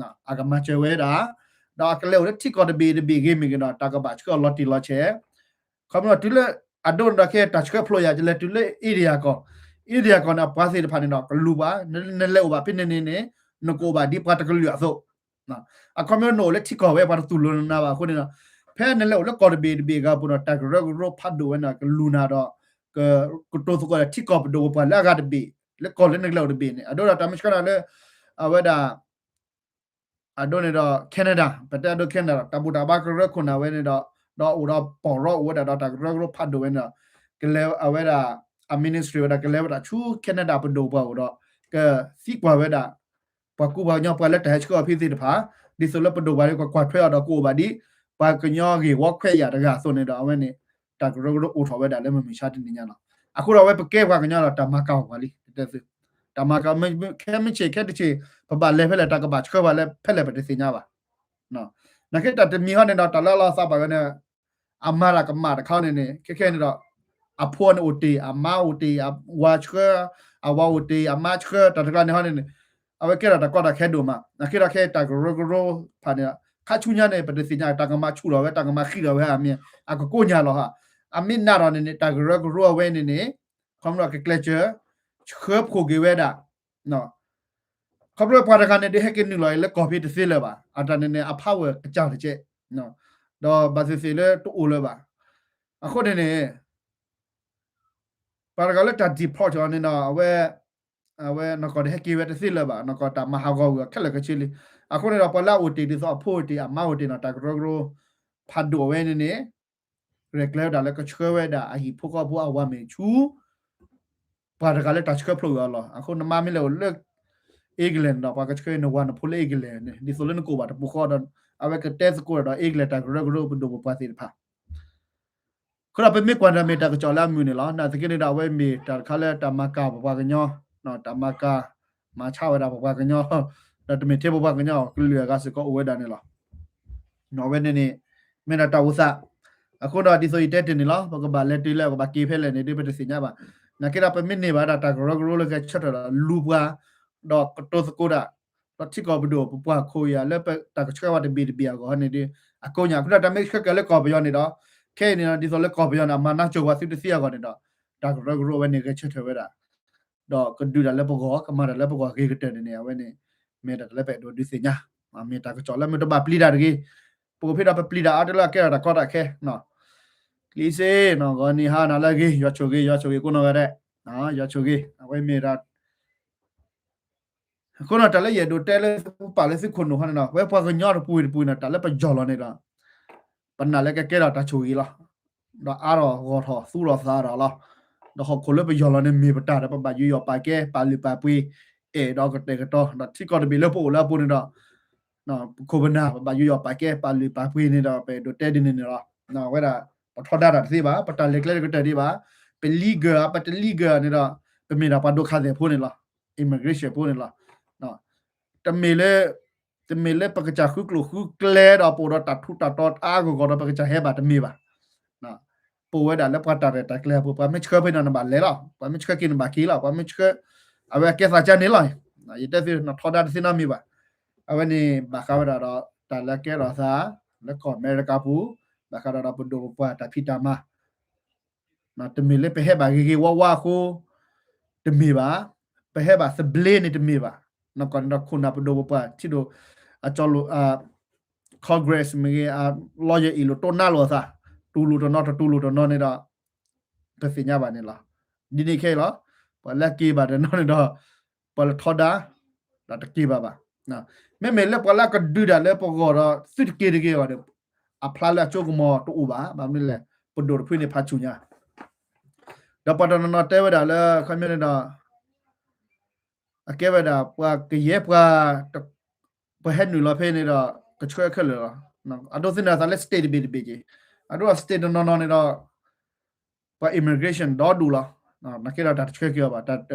အကမၤစၢၤဝဲဒၣ် ဒီးအကလဲၤအိၣ်လၢထံကီၢ်တဘ့ၣ်တဘ့ၣ်ဂ့ၤမ့ၢ်ဂ့ၤဒီး တၢ်ကဘၣ်ဆှၢအီၤလီၤတံၢ်လီၤဆဲး ခီဖျိတုၤလၢ အဒိန့ၣ်ဒီး ခဲတၢ်ဆှၢဖျိယၤ ကလဲၤတုၤလၢ India ကီၢ်, India ကီၢ်န့ၣ် အပှၤသ့ၣ်တဖၣ်န့ၣ်ဒီး ကလူၤပှၤ နလဲၤအိၣ်ဘၣ်ဖဲန့ၣ်န့ၣ်န့ၣ် နကအိၣ်ဘၣ်ဒ်ပှၤတကလုာ်အသိး အခီပညီနအိၣ်လၢထံကီၢ်ဝဲ ပှၤတတူၢ်လိာ်နၤဘၣ်အဃိန့ၣ်ဒီး ဖဲနလဲၤအိၣ်လၢကီၢ်တဘ့ၣ်တဘ့ၣ်အဂၤပူၤဒီး တၢ်ကရၢကရိဖးဒိၣ်ဝဲန့ၣ် ကလူၤနၤဒီး ကတိၤသကိးဒီးထံကီၢ်ပဒိၣ်ပပှၢ်လၢအဂၤတဘ့ၣ် လၢကီၢ်လၢနကလဲၤအိၣ်တဘ့ၣ်န့ၣ် အဒိဒီးတၢ်မ့ၢ်ဆှၢနၤလၢ အဝဲဒၣ် အဒိန့ၣ်ဒီး Canada ပတဲအဒိ Canada ဒီး တၢ်ဘူၣ်တၢ်ဘါကရၢခိၣ်နၢ်ဝဲန့ၣ်ဒီး ဒီးအိၣ်ဒီးပီၢ်ရီအိၣ်ဝဲဒၣ်ဒီး တၢ်ကရၢကရိဖးဒိၣ်ဝဲန့ၣ်ဒီး ကလဲၤအဝဲဒၣ် အ ministry ဝဲဒၣ် ကလဲၤဝဲဒၣ်ဆူ Canada ပဒိၣ်ပပှၢ်အိၣ်ဒီး ကသံကွၢ်ဝဲဒၣ် ပှၤကူပှၤကညီ ပှၤလၢတၢ်ဟဲဆှၢအီၤဖဲသ့ၣ်တဖၣ် ဒ်သိးလၢပဒိၣ်ပပှၢ်လၢကကွၢ်ထွဲအီၤဒီးကအိၣ်ဘၣ်ဒ် ပှၤကညီဂ့ၢ်ဝီခွဲးယာ်တဂၤအသိးန့ၣ်ဒီး အဝဲန့ၣ် တၢ်ကရၢကရိအိၣ်ထီၣ်ဝဲဒၣ်လၢမုၢ်မဆါတနံၤညါလီၤ. အဃိဒီးအဝဲပကဲပှၤကညီဒီး တၢ်မၤကၤပှၤလံ တၢ်မၤကၤ ခဲမုၢ်ဆ့ၣ်ခဲတဆ့ၣ် ပဘၣ်လဲၤဖဲလဲၣ် တၢ်ကဘၣ်ဆှၢပှၤလၢဖဲလဲၣ် ပတသ့ၣ်ညါဘၣ်. နာ်က့တၢ်တမံၤဟီန့ၣ်ဒီး တၢ်လၢအလီၤသးဘၣ်ဝဲန့ၣ် အမၤတၢ်ကမၣ်တခါန့ၣ်န့ၣ် ခဲခဲန့ၣ်ဒီး အဖိန့ၣ်အိၣ်တ့ၢ် အမါအိၣ်တ့ၢ် အဝၤဆှၢ အဝၤအိၣ်တ့ၢ် အမါဆှၢ တၢ်တကျါန့ၣ်ဟီန့ၣ်န့ၣ် အဝဲကဲထီၣ်တၢ်ကီတၢ်ခဲဒိၣ်မး နာ်က့ဒီးခဲတၢ်ကရၢကရိဖးန့ၣ် ခါဆူညါန့ၣ် ပတသ့ၣ်ညါ တၢ်ကမၤဆူၣ်ထီၣ်ဝဲ တၢ်ကမၤဃံးထီၣ်ဝဲအမံၤ အကကိးညါလီၤဟါ အမ့ၢ်နးထီၣ်န့ၣ်န့ၣ် တၢ်ကရၢကရိအဝဲန့ၣ်န့ၣ် ခီဖျိကကျဲးစၢး ဆှၢဖှိၣ်က့ၤဝဲဒၣ် ခီဖျိပှၤတဂၤန့ၣ် ဒုးဟဲက့ၤနုာ်လီၤအံၤလၢကီၢ်ဖဲတသ့လၢၤဘၣ် အတၢ်န့ၣ်န့ၣ် အဖးဝဲကစၢ်တကဲး ဒီးဘၣ်သ့ၣ်သ့ၣ်လၢတအိၣ်လၢၤဘၣ်. အဃိန့ၣ်န့ၣ် ပှၤတဂၤလၢတၢ် deport အီၤန့ၣ်ဒီး အဝဲ အဝဲနီၢ်ကီၢ်တဟဲက့ၤဝဲတသ့လၢၤဘၣ် နီၢ်ကီၢ်တၢ်မၤဟးဂီၤဝံၤအီၤခဲလၢာ်ခဲဆ့လံ. အဃိန့ၣ်ဒီး ပှၤလၢအအိၣ်တ့ၢ်ဒ်သိးအဖိအိၣ်တ့ၢ် အမါအိၣ်တ့ၢ်နီၤ တၢ်ကရၢကရိ ဖးဒိၣ်အဝဲန့ၣ်န့ၣ် ရဲၣ်ကျဲၤဝဲဒၣ်လၢကဆှၢဝဲဒၣ်အဟံၣ်ဖိဃီဖိအဝၤမ့ၢ်ဆူ ပှၤတဂၤလၢတၢ်ဆှၢဖျိးဝံၤအီၤလီၤ. အဃိနမါမ့ၢ်လဲၤအိၣ်လၢ England န့ၣ်ဒီး ပှၤကဆှၢနဝၤနဖိလၢ England န့ၣ် ဒ်သိးလၢနကအိၣ်ဘၣ်တပူၤဃီဒီး အဝဲကတဲသကိးဒီး England တၢ်ကရၢကရိပဒိၣ်ပပှၢ်သ့ၣ်တဖၣ် အဃိဒီးပမ့ၢ်ကွၢ်န့ၣ်မ့ၢ်တၢ်ကစီၣ်လၢအမုာ်န့ၣ်လီၤ. နာ်သက့န့ၣ်ဒီး အဝဲမ့ၢ်တၢ်တခါလၢတၢ်မၤကၤပပှၤကညီ တၢ်မၤကၤ မၤဆါဝဲဒၣ်ပပှၤကညီ ဒီးတမ့ၢ်ထဲပပှၤကညီ ကလုာ်အဂၤစ့ၢ်ကီးအိၣ်ဝဲဒၣ်န့ၣ်လီၤ. အဝဲန့ၣ်န့ၣ် မ့ၢ်ဒၣ်တၢ်အိၣ်သး အဃိဒီးဒ်သိးယတဲတ့ၢ်န့ၣ်လီၤ. ပကဘၣ်လဲၤတုၤလၢ ပကဘၣ်က့ၤဖဲလဲၣ်န့ၣ် ဒ်ပတသ့ၣ်ညါဘၣ်. နာ်က့ဒီး ပမ့ၢ်န့ၢ်ဘၣ်ဒၣ်တၢ်ကရၢကရိလၢဂဲၤဆၢထၢၣ်ဒီးလူၤပှၤ ဒီးကတိၤသကိးတၢ် ဒီးထံကီၢ်ပဒိၣ်ပပှၢ်ခိၣ်ယၤလၢပတၢ်ကဆှၢဝဲတဘ့ၣ်တဘ့ၣ်အဂီၢ်န့ၣ်ဒီး အကိးညါ အဃိဒီးတၢ်မ့ၢ်ဆှၢကၤလၢကီၢ်ပယီၤန့ၣ်ဒီး ခဲအံၤန့ၣ်ဒီး ဒ်သိးလၢကီၢ်ပယီၤန့ၣ် အမၤနၢ်ကၠိၤပှၤသုတသ့အဂီၢ်န့ၣ်ဒီး တၢ်ကရၢကရိအဝဲန့ၣ်ဂဲၤဆၢထၢၣ်ဝဲဒၣ် ဒီးကဒုးတၢ်လၢပဂီၢ် ကမၤတၢ်လၢပဂီၢ်ဂ့ၤကတၢၢ်န့ၣ်န့ၣ် အဝဲန့ၣ် မ့ၢ်တၢ်လၢပအဲၣ်ဒိးဒုးသ့ၣ်ညါ မ့ၢ်တၢ်ကစီၣ်လၢမ့ၢ်တဘၣ်ပျံၤတၢ်တဂ့ၤ ပကဖံးဒီးပပျံၤတၢ်အါတလၢအကဲထီၣ်တၢ်ကီတၢ်ခဲ ကျံစ့နီၤ ဂီၤနံၤဟါနၤလၢအဂ့ၤ ယွၤဆိၣ်ဂ့ၤ ယွၤဆိၣ်ဂ့ၤကိးနီၢ်ဂၤဒဲး ယွၤဆိၣ်ဂ့ၤ အဝဲမ့ၢ်ဒၣ် အဃိန့ၣ် တၢ်လၢယအဲၣ်ဒိးတဲလၢသုပာ်လၢသုခိၣ်နူာ်ဟီန့ၣ်ဒီး ဝဲပှၤကညီတပူၤတပူၤန့ၣ် တၢ်လၢပယီၤလီၤန့ၣ်ဒီး ပနာ်လၢကကဲထီၣ်တၢ်ဆိၣ်ဂ့ၤလီၤ. ဒီးအါထီၣ်ဂီၢ်ထီၣ်သူၣ်ထီၣ်သးထီၣ်လီၤ. ဒီးဟီၣ်ခိၣ်လၢပယီၤလီၤန့ၣ်မ့ၢ်ပတၢ်ဒီး ပဘၣ်ယူးယီၣ်ပာ်ကဲ ပာ်လုၢ်ပာ်ပှ့ၤ အဲၣ်ဒိးကတဲာ်ကတီၤ ဒီးထံကီၢ်တဘ့ၣ်လၢပအိၣ်လၢအပူၤန့ၣ်ဒီး ပခိၣ်ပနၢ် ပဘၣ်ယူးယီၣ်ပာ်ကဲ ပာ်လုၢ်ပာ်ပှ့ၤန့ၣ်ဒီး ပအဲၣ်ဒိးတဲဒ်န့ၣ်န့ၣ်လီၤ. အဝဲဒၣ် ပထီဒါတၢ်တသ့ဘၣ် ပတၢ်လဲၤကျဲတကတၢၢ်ဒံးဘၣ် ပ legal ပတ legal န့ၣ်ဒီး ပမ့ၢ်ဒၣ်ပှၤဒိးခးသဲၣ်ဖိန့ၣ်လီၤ immigration ဖိန့ၣ်လီၤ. တမ့ၢ်လၢ တမ့ၢ်လၢပကစၢ်ဃုကျိၣ်ဃုကျဲဒီး ပအိၣ်ဒီးတၢ်ထူးတၢ်တီၤအါအါဂီၢ်ဂီၢ်ဒီး ပကစၢ်ဟဲဘၣ်တမ့ၢ်ဘၣ်. ပအိၣ်ဝဲဒၣ်လၢပှၤတၢ်ရဲၣ်တၢ်ကျဲၤအပူၤ ပှၤမ့ၢ်ဆှၢဖဲန့ၣ်နဘၣ်လဲၤလီၤ ပှၤမ့ၢ်ဆှၢက့ၤနဘၣ်က့ၤလီၤ ပှၤမ့ၢ်ဆှၢ အဝဲအကဲသးကါန့ၣ်လီၤ. ယတဲသု နထီဒါတသ့နီတမံၤဘၣ်. အဝဲန့ၣ် ဘၣ်ဃးဝဲဒၣ်ဒီး တၢ်လၢကဲထီၣ်သး လၢကီၢ်အမဲရကၤပူၤ ဘၣ်ဃးဒီးပဒိၣ်ပပှၢ်တၢ်ဖံးတၢ်မၤ တမ့ၢ်လၢပဟဲဘၣ်ဂ့ၤဂ့ၤဝါဝါအဃိ တမ့ၢ်ဘၣ်. ပဟဲဘၣ်သဘျ့န့ၣ်တမ့ၢ်ဘၣ်. နကီၢ်န့ၣ်ဒီးခိၣ်နၢ်ပဒိၣ်ပပှၢ် ထံၣ်ဒိၣ် အကၠီလိာ် Congress မ့ၢ်ဂ့ၤ အ lawyer အ့ၣ်လိာ်တိၢ်နါလိာ်အသး တူၢ်လိာ်တနီၤတတူၢ်လိာ်တနီၤန့ၣ်ဒီး ပသ့ၣ်ညါဘၣ်န့ၣ်လီၤ. ဒ်န့ၣ်ခဲအံၤလီၤ. ပှၤလၢက့ၤဘၣ်တနီၤန့ၣ်ဒီး ပှၤလၢထီဒါ ဒီးတက့ၤဘၣ်ဘၣ်. မ့မ့ၢ်လၢပှၤလၢအကဒုးတၢ်လၢပဂီၢ်ဒီး သုတက့ၤတဂ့ၤအဂီၢ်န့ၣ် အဖျါလၢအကၠိကမီၤတအိၣ်ဘၣ်. ဘၣ်မနုၤလဲၣ် ပဒိၣ်တဖုန့ၣ်ဖးဆူၣ်ညါ ဒီးပှၤတနီၤနီၤတဲဝဲဒၣ်လၢ ခီပညီန့ၣ်ဒီး အကဲဝဲဒၣ်ပှၤကယဲၢ်ပှၤ ပှၤဟဲနုာ်လီၤဖဲန့ၣ်ဒီး ကဆှၢခဲလၢာ်လီၤ. အဒိသ့ၣ်န့ၣ်အသးလၢ state တဘ့ၣ်တဘ့ၣ်က့ၤ အဒိ state တနီၤနီၤန့ၣ်ဒီး ပှၤ immigration ဒီဒူၣ်လီၤ. နာ်က့ဒီးတၢ်တဆှၢက့ၤအီၤဘၣ် တၢ်တ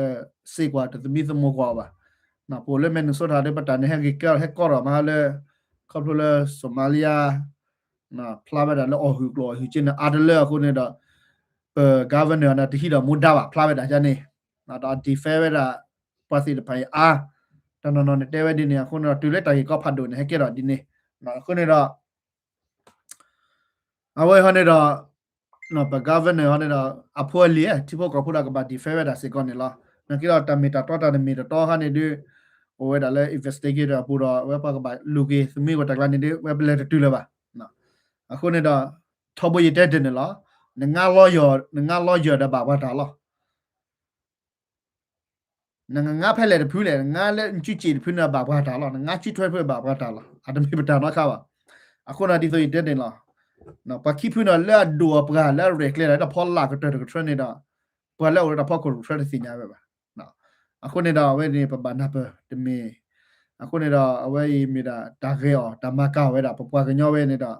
စ့ကွၢ်တသမံသမိးကွၢ်အီၤဘၣ်. ပအိၣ်လၢ Minnesota ဒီး ပတၢ်န့ၣ်ဟဲက့ၤကဲထီၣ်ဟဲကီထီၣ်မးလၢ ခီဖျိလၢ Somalia ဖျါဝဲဒၣ်လၢအီၣ်ဟုၣ်ကျိာ်အီၣ်ဟုၣ်က့န့ၣ် အါတလၢအဃိန့ၣ်ဒီး ပ governor န့ၣ် တဟံးဒီးမူဒါဘၣ် ဖျါဝဲဒၣ်ဒ်န့ၣ်, ဒီး defend ဝဲဒၣ် ပှၤသ့ၣ်တဖၣ်အံၤအါ, တနီၤနီၤန့ၣ်တဲဝဲဒ်န့ၣ်, အဃိန့ၣ်ဒီး တုၤလၢတၢ်ဂ့ၢ်ကီဖးဒိၣ်န့ၣ် ဟဲကဲထီၣ်ဒ်န့ၣ်, အဃိန့ၣ်ဒီး အဝဲဟီန့ၣ်ဒီး ပ governor ဟီန့ၣ်ဒီး အဖိအလံၤ ထံဖိကီၢ်ဖိဒီးကဘၣ် defend ဝဲဒၣ်စ့ၢ်ကီးန့ၣ်လီၤ. နာ်က့ဒီးတၢ်မ့ၢ်တၢ်တီတၢ်တမ့ၢ်တတီဟီန့ၣ်ဒုး အိၣ်ဝဲဒၣ်လၢ investigator အပူၤဒီး အဝဲပှၤကဘၣ်လူၤက့ၤ သမံသမိးတၢ်ကျါန့ၣ်ဒုး ဝဲပလဲၤတတုၤလၢၤဘၣ်. အဃိန့ၣ်ဒီး ထီဘိယတဲတ့ၢ်န့ၣ်လီၤ. နငါ lawyer နငါ lawyer ဒီးဘၣ်ပှၤတၢ်လီၤ. နငါဖဲလဲၣ်တဖုလဲၣ်, နငါလၢနစုစ့ၣ်တဖုန့ၣ်ဘၣ်ပှၤတၢ်လီၤ, နငါစုထွဲတဖုဘၣ်ပှၤတၢ်လီၤ, အတမ့ၢ်ပတၢ်နီတခါဘၣ်. အဃိန့ၣ်ဒ်သိးယတဲန့ၣ်လီၤ. ပှၤခံဖုန့ၣ်လၢအဒိၣ်အပှၢ်လၢအရဲၣ်ကျဲၤတၢ်လၢတၢ်ဖီလာ်ကတၢၢ်တကထၢန့ၣ်ဒီး ပှၤလၢအအိၣ်လၢတၢ်ဖီခိၣ်တကထၢတသ့ၣ်ညါဝဲဘၣ်. အဃိန့ၣ်ဒီးအဝဲန့ၣ် ပဘၣ်နၢ်ပၢၢ်တမ့ၢ်, အဃိန့ၣ်ဒီးအဝဲအံၤမ့ၢ်ဒၣ်တၢ်ဂဲၤအီၤ တၢ်မၤကၤအီၤဝဲဒၣ် ပပှၤကညီဝဲန့ၣ်ဒီး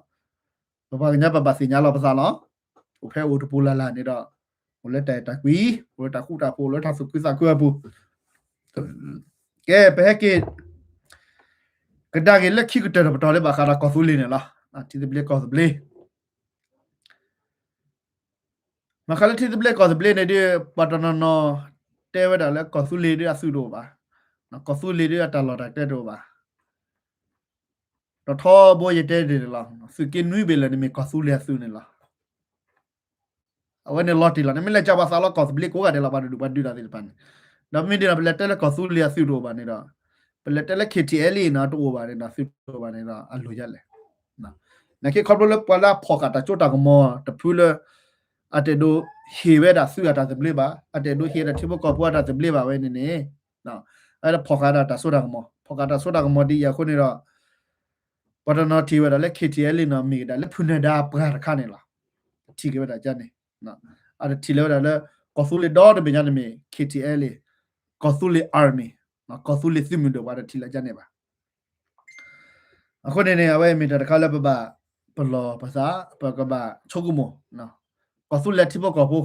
ပပှၤကညီပဘၣ်သ့ၣ်ညါလီၤပသးလီၤ. အိၣ်ဖဲအိၣ်တပူၤလၢ်လၢ်န့ၣ်ဒီး အိၣ်လၢတၢ်အဲၣ်တၢ်ကွံ, အိၣ်လၢတၢ်ဃူတၢ်ဖိး, အိၣ်လၢတၢ်သူၣ်ခုသးခုအပူၤ. ကဲ ပဟဲက့ၤ ကဒါက့ၤလၢခံကတၢၢ်တပတီၢ်လၢဘၣ်ဃးဒီးကီၢ်သူလ့ၤန့ၣ်လီၤ. ထံသဘျ့ကီၢ်သဘျ့ ဘၣ်ဃးလၢထံသဘျ့ကီၢ်သဘျ့န့ၣ်ဒုး ပှၤတနီၤနီၤ တဲဝဲဒၣ်လၢကီၢ်သူလ့ၤဒုးအသုးတအိၣ်ဘၣ်. ကီၢ်သူလ့ၤဒုးအတၢ်လီၢ်တၢ်ကျဲတအိၣ်ဘၣ်. ဒီးထီဘိယတဲဒ်န့ၣ်လီၤ. သုးက့နွံဘ့ၣ်လၢာ်န့ၣ်မ့ၢ်ကီၢ်သူလ့ၤအသုးန့ၣ်လီၤ. အဝဲန့ၣ်လီၤတံၢ်လီၤ. နမ့ၢ်လဲၤကၢ်ပှၤသးလီကီၢ်သဘျ့ကိးဂၤဒဲးလီၤ ပှၤတဒူၣ်ပှၤဒုးတၢ်သ့ၣ်တဖၣ်န့ၣ်. ဒီးမ့ၢ်ဒ်န့ၣ် ပလဲၤတဲလၢကီၢ်သူလ့ၤအသုးတအိၣ်ဘၣ်န့ၣ်ဒီး ပလဲၤတဲလၢ KTLA န့ၣ် တအိၣ်ဘၣ်န့ၣ်ဒီး သုးတအိၣ်ဘၣ်န့ၣ်ဒီး အလိၤယါလဲၣ်. နာ်က့ခီဖျိလၢပှၤလၢအဖီၣ်ဃာ်တၢ်စိတၢ်ကမီၤတဖုလၢ အတအဲၣ်ဒိးဟ့ၣ်ဝဲဒၣ်သုးအတၢ်သဘျ့ဘၣ်, အတအဲၣ်ဒိးဟ့ၣ်ဝဲဒၣ်ထံဖိကီၢ်ဖိအတၢ်သဘျ့ဘၣ်ဝဲန့ၣ်န့ၣ် အဝဲဒၣ်ဖီၣ်ဃာ်ဒၣ်တၢ်စိတၢ်ကမီၤ, ဖီၣ်ဃာ်တၢ်စိတၢ်ကမီၤဒ်အံၤအဃိန့ၣ်ဒီး ပှၤတနီၤထံၣ်ဝဲဒၣ်လၢ KTLA န့ၣ် မ့ၢ်ကဒါလၢဖုနၢၤဒါပှၤတခါန့ၣ်လီၤ. ထံၣ်က့ၤဝဲဒၣ်ကန့ၣ်, အတထံၣ်လၢၤဝဲဒၣ်လၢ ကီၢ်သူလ့ၤဒီတဘ့ၣ်ညါန့ၣ်မ့ၢ် KTLA, ကီၢ်သူလ့ၤ Army, ကီၢ်သူလ့ၤသုးမုၢ်ဒိၣ် ပှၤတထံၣ်လၢၤကန့ၣ်ဘၣ်. အဃိန့ၣ်န့ၣ် အဝဲမ့ၢ်တၢ်တခါလၢပဘၣ်ပလီၢ်ပသး ပကဘၣ်ဆိကမိၣ်, ကီၢ်သူလ့ၤထံဖိကီၢ်ဖိ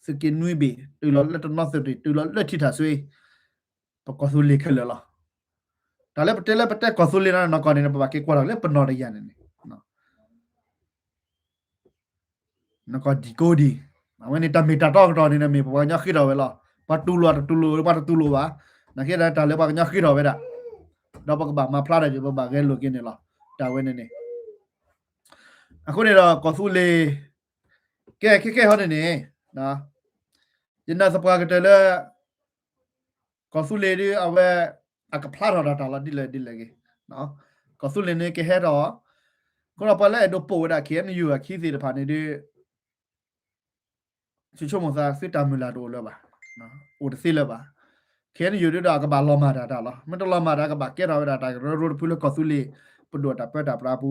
သုးက့နွံဘ့ၣ် တုၤလီၤလၢတနီသရံၣ် တုၤလီၤလၢထံထၣ်စွ့ ပကီၢ်သူလ့ၤခဲလၢာ်လီၤ. တၢ်လၢပတဲလၢပတဲကီၢ်သူလ့ၤန့ၣ် နီၢ်ကီၢ်န့ၣ် ပဘၣ်က့ၤကွၢ်ထီၣ်လၢပနီၢ်တယၢ်န့ၣ်န့ၣ် နကီၢ်ဒံကိးဒံ, အဝဲန့ၣ်တၢ်မ့ၢ်တၢ်တီကတီၢ်န့ၣ် မ့ၢ်ပပှၤကညီဃ့ထီၣ်ဝဲလီၤ. ပှၤတူၢ်လိာ်တတူၢ်လိာ် ပှၤတတူၢ်လိာ်ဘၣ်, နာ်က့ဒီးတၢ်လၢပှၤကညီဃ့ထီၣ်ဝဲဒၣ်, ဒီးပကဘၣ်မၤဖျါတၢ်က့ၤ ပဘၣ်ဂဲၤလိာ်က့ၤန့ၣ်လီၤ. တၢ်ဝဲန့ၣ်န့ၣ် အဃိန့ၣ်ဒီးကီၢ်သူလ့ၤ ကဲခဲကဲဟီန့ၣ်န့ၣ် ယနာ်သပှၢ်ကတၢၢ်လၢ ကီၢ်သူလ့ၤဒ်အဝဲ အကဖျါထီၣ်တၢ်တၢ်လီၤဒ်လဲၣ်ဒ်လဲၣ်ဂ့ၤ, ကီၢ်သူလ့ၤန့ၣ်ကဟဲထီၣ်, အဃိဒီးပှၤလၢအဲၣ်ဒိးပိာ်ဝဲဒၣ် KNU အခံသ့ၣ်တဖၣ်န့ၣ်ဒ် ဆိကမိၣ်သးသုတၢ်မုၢ်လၢ်တအိၣ်လၢၤဘၣ်, အိၣ်တသ့လၢၤဘၣ်. KNU ဒ်ဒီးအကဘၣ်လီၤမၢ်တၢ်တၢ်လီၤ. မ့ၢ်တလီၤမၢ်တၢ် ကဘၣ်ကဲထီၣ်ဝဲဒၣ်တၢ်ကရၢကရိတဖုလၢကီၢ်သူလ့ၤ ပဒိၣ်တၢ်ပၢတၢ်ပြးပူ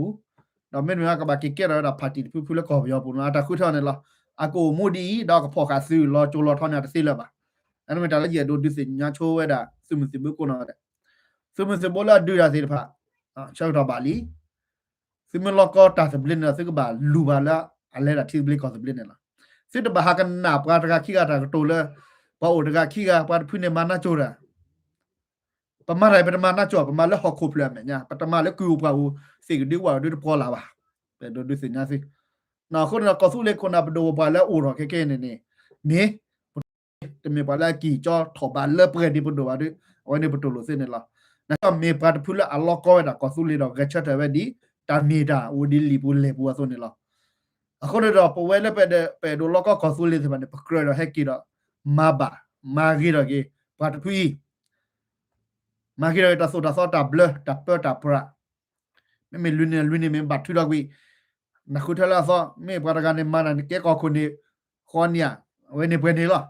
ၤ, ဒီးမ့တမ့ၢ်ကဘၣ်က့ၤကဲထီၣ်ဝဲဒၣ် party တဖုဖုလၢကီၢ်ပယီၤပူၤန့ၣ် အတၢ်ဃုထၢန့ၣ်လီၤ. အကအိၣ်မူဒ်အံၤ ဒီးအကဖီၣ်ဃာ်သုးလီၤကၠိလီၤထီန့ၣ် အတသ့လၢၤဘၣ်. အန့ၣ်မ့ၢ်တၢ်လၢယအဲၣ်ဒိးဒုးသ့ၣ်ညါဆိဝဲဒၣ် သုးမုၢ်သံၣ်ဘိကိးနီၢ်ဂၤဒဲး, သုးမုၢ်သံၣ်ဘိလၢအဒုးတၢ်သ့ၣ်တဖၣ် ဆၢကတီၢ်ဘၣ်လံ. သုမ့ၢ်လီၢ်ကီတၢ်သဘျ့န့ၣ်ဒီး သုကဘၣ်လူၤဘၣ်လၢအလဲၤဒၣ်ထံသဘျ့ကီၢ်သဘျ့န့ၣ်လီၤ. သုတဘၣ်ဟးကနၣ်ပှၤတဂၤခံဂၤတၢ်ကတိၤလၢ ပှၤအိၣ်တဂၤခံဂၤ ပှၤတဖုန့ၣ်မၤနၢ်ကၠိတၢ်, ပမၤတၢ်အံၤ ပတမၤနၢ်ကၠိ, ပမၤလၢဟီၣ်ခိၣ်ဖျၢၣ်အမဲာ်ညါ, ပတမၤလၢကုၢ်အပှၢ်ပူၤ သ့ၣ်ကဒုးဝၣ်ဒုးတပှီၢ်လၢ်ဘၣ်. ပအဲၣ်ဒိးဒုးသ့ၣ်ညါသု, အဃိန့ၣ်ဒီး ကီၢ်သူလ့ၤခိၣ်နၢ်ပဒိၣ်ပပှၢ်လၢအအိၣ်ထီၣ်ခဲကဲန့ၣ်န့ၣ် မ့ၢ် တမ့ၢ်ပှၤလၢအကံၢ်ကၠီထီၣ်ဘးလၢပှဲၤဒ်ပဒိၣ်ဘၣ်ဒီး အဝဲန့ၣ်ပတူၢ်လိာ်သ့န့ၣ်လီၤ. နာ်က့မ့ၢ်ပှၤတဖုလၢအလီၢ်ကီဝဲဒၣ်ကီၢ်သူလ့ၤဒီး ဂဲၤဆၢထၢၣ်ဝဲဒ် တၢ်မ့ၢ်တၢ်အိၣ်ဒ်လံာ်ပူၤလဲၢ်ပူၤအသိးန့ၣ်လီၤ. အဃိန့ၣ်ဒီး ပဝဲလၢပအဲၣ်ဒိးလီၢ်ကီကီၢ်သူလ့ၤသ့ၣ်တဖၣ်န့ၣ် ပကြၢးဒီးဟဲက့ၤဒီး မၤဘၣ် မၤဂ့ၤထီၣ်က့ၤ ပှၤတဖုအံၤ မၤဂ့ၤထီၣ်က့ၤတၢ်သိၣ်တၢ်သီတၢ်ဘျၢ တၢ်ပၢတၢ်ပြး, မ့မ့ၢ်လွံၢ်နံၣ်လွံၢ်နံၣ်မ့ၢ်ဘၣ်ထုးထီၣ်ကွံာ် နဃုထၢလၢအသီ, မ့ၢ်ပှၤတဂၤန့ၣ်မၤနၤန့ၣ် ကဲကီၢ်ခိၣ်န့ၣ် ဃီနံၣ်ဧါ, အဝဲန့ၣ်ပှဲၤန့ၣ်လီၤ.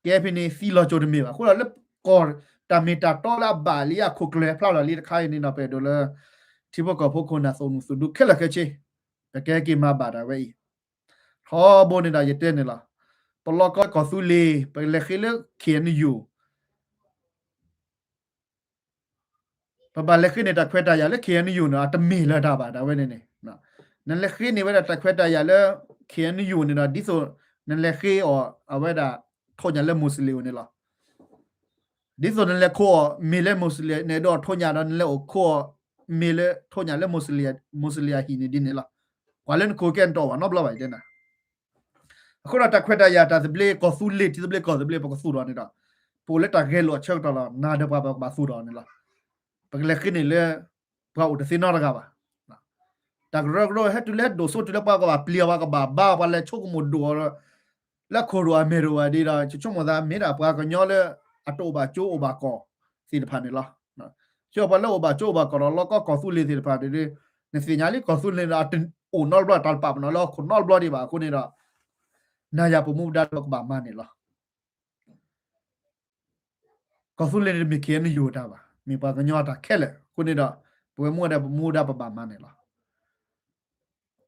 ကဲဖဲန့ၣ်သံလီၤကၠိတမ့ၢ်ဘၣ်. အဃိဒီးလၢကီၢ်တၢ်မ့ၢ်တၢ်တီလၢအဘၣ်လံအခိၣ်ကျၢၢ်ဖျါလီၤလံတခါအံၤန့ၣ်ဒီး ပအဲၣ်ဒိးလၢ ထံဖိကီၢ်ဖိခိၣ်နၢ်သိၣ်နူာ်သူၣ်ဒူခဲလၢာ်ခဲဆ့ ပကဟဲက့ၤမၤဘၣ်တၢ်ဝဲအံၤ ထီဘိန့ၣ်ဒီးယတဲန့ၣ်လီၤ. ပလီၢ်ကီကီၢ်သူလ့ၤ ပလဲၤဃ့လၢ K N U ပဘၣ်လဲၤဃ့န့ၢ်တၢ်ခွဲးတၢ်ယာ်လၢ K N U န့ၣ် အတမ့ၢ်လၢၤတၢ်ဘၣ် တၢ်ဝဲန့ၣ်န့ၣ်. နလဲၤဃ့န့ၢ်ဝဲဒၣ်တၢ်ခွဲးတၢ်ယာ်လၢ K N U န့ၣ်ဒီး ဒ်သိးနလဲၤဃ့အီၤအဝဲဒၣ် ထိၣ်ညၣ်လၢ Muslim န့ၣ်လီၤ. ဒ်သိးနလဲၤခိးအီၤမ့ၤလၢ Muslim န့ၣ်ဒီးထိၣ်ညၣ်ဒီး နလဲၤအိၣ်ခိးအီၤမ့ၤလၢထိၣ်ညၣ်လၢ Muslim အဟံၣ်န့ၣ်ဒ်န့ၣ်လီၤ. ပှၤလၢနခိးကဲနတအီၣ်ဘၣ်နီတဘျီဘၣ် ယတဲနၤ. အဃိဒီးတၢ်ခွဲးတၢ်ယာ်တၢ်သဘျ့ကီၢ်သူလ့ၤ ထံသဘျ့ကီၢ်သဘျ့ ပကသူၣ်ထီၣ်န့ၣ်ဒီး ပအိၣ်လၢတၢ်ဂဲၤလိာ်အဆၢကတီၢ်လီၤ. နၤဒီးပှၤ ပကဘၣ်သူၣ်ထီၣ်န့ၣ်လီၤ. ပကလဲၤဃ့န့ၢ်လၢ ပှၤအိၣ်တသ့နီတဂၤဘၣ်. တၢ်ကရၢကရိဟဲတုၤလၢဒိၣ်စိတုၤလၢပှၤကဘၣ်ပျံၤအီၤ ပှၤကဘၣ်ဘါအီၤ ပှၤလဲၤဆိကမိၣ်ဒိၣ်အီၤ လၢခိၣ်ရိၣ်အမဲာ်ရိၣ်ဝဲဒၣ်ဒီး ယဆိကမိၣ်သးမ့ၢ်ဒၣ်ပှၤကညီလၢ အတအိၣ်ဘၣ်ကၠိအိၣ်ဘၣ်ကီၢ်သ့ၣ်တဖၣ်န့ၣ်လီၤ. ဆိပှၤလၢအိၣ်ဘၣ်ကၠိအိၣ်ဘၣ်ကီၢ်ဒီးလီၢ်ကီၢ်သူလ့ၤသ့ၣ်တဖၣ်ဒီး နသ့ၣ်ညါလံ ကီၢ်သူလ့ၤဒီး အတအိၣ်နီတဘျီ တၢ်ပာ်ပနီၣ်လၢဟီၣ်ခိၣ်နီတဘျီဒံးဘၣ်အဃိန့ၣ်ဒီး နၤယၤပမူပဒါဒီးပကဘၣ်မၤန့ၣ်လီၤ. ကီၢ်သူလ့ၤန့ၣ်တမ့ၢ် KNU အတၢ်ဘၣ်, မ့ၢ်ပှၤကညီအတၢ်ခဲလၢာ်အဃိန့ၣ်ဒီး ပဝဲမူဒါ ပမူဒါပဘၣ်မၤန့ၣ်လီၤ.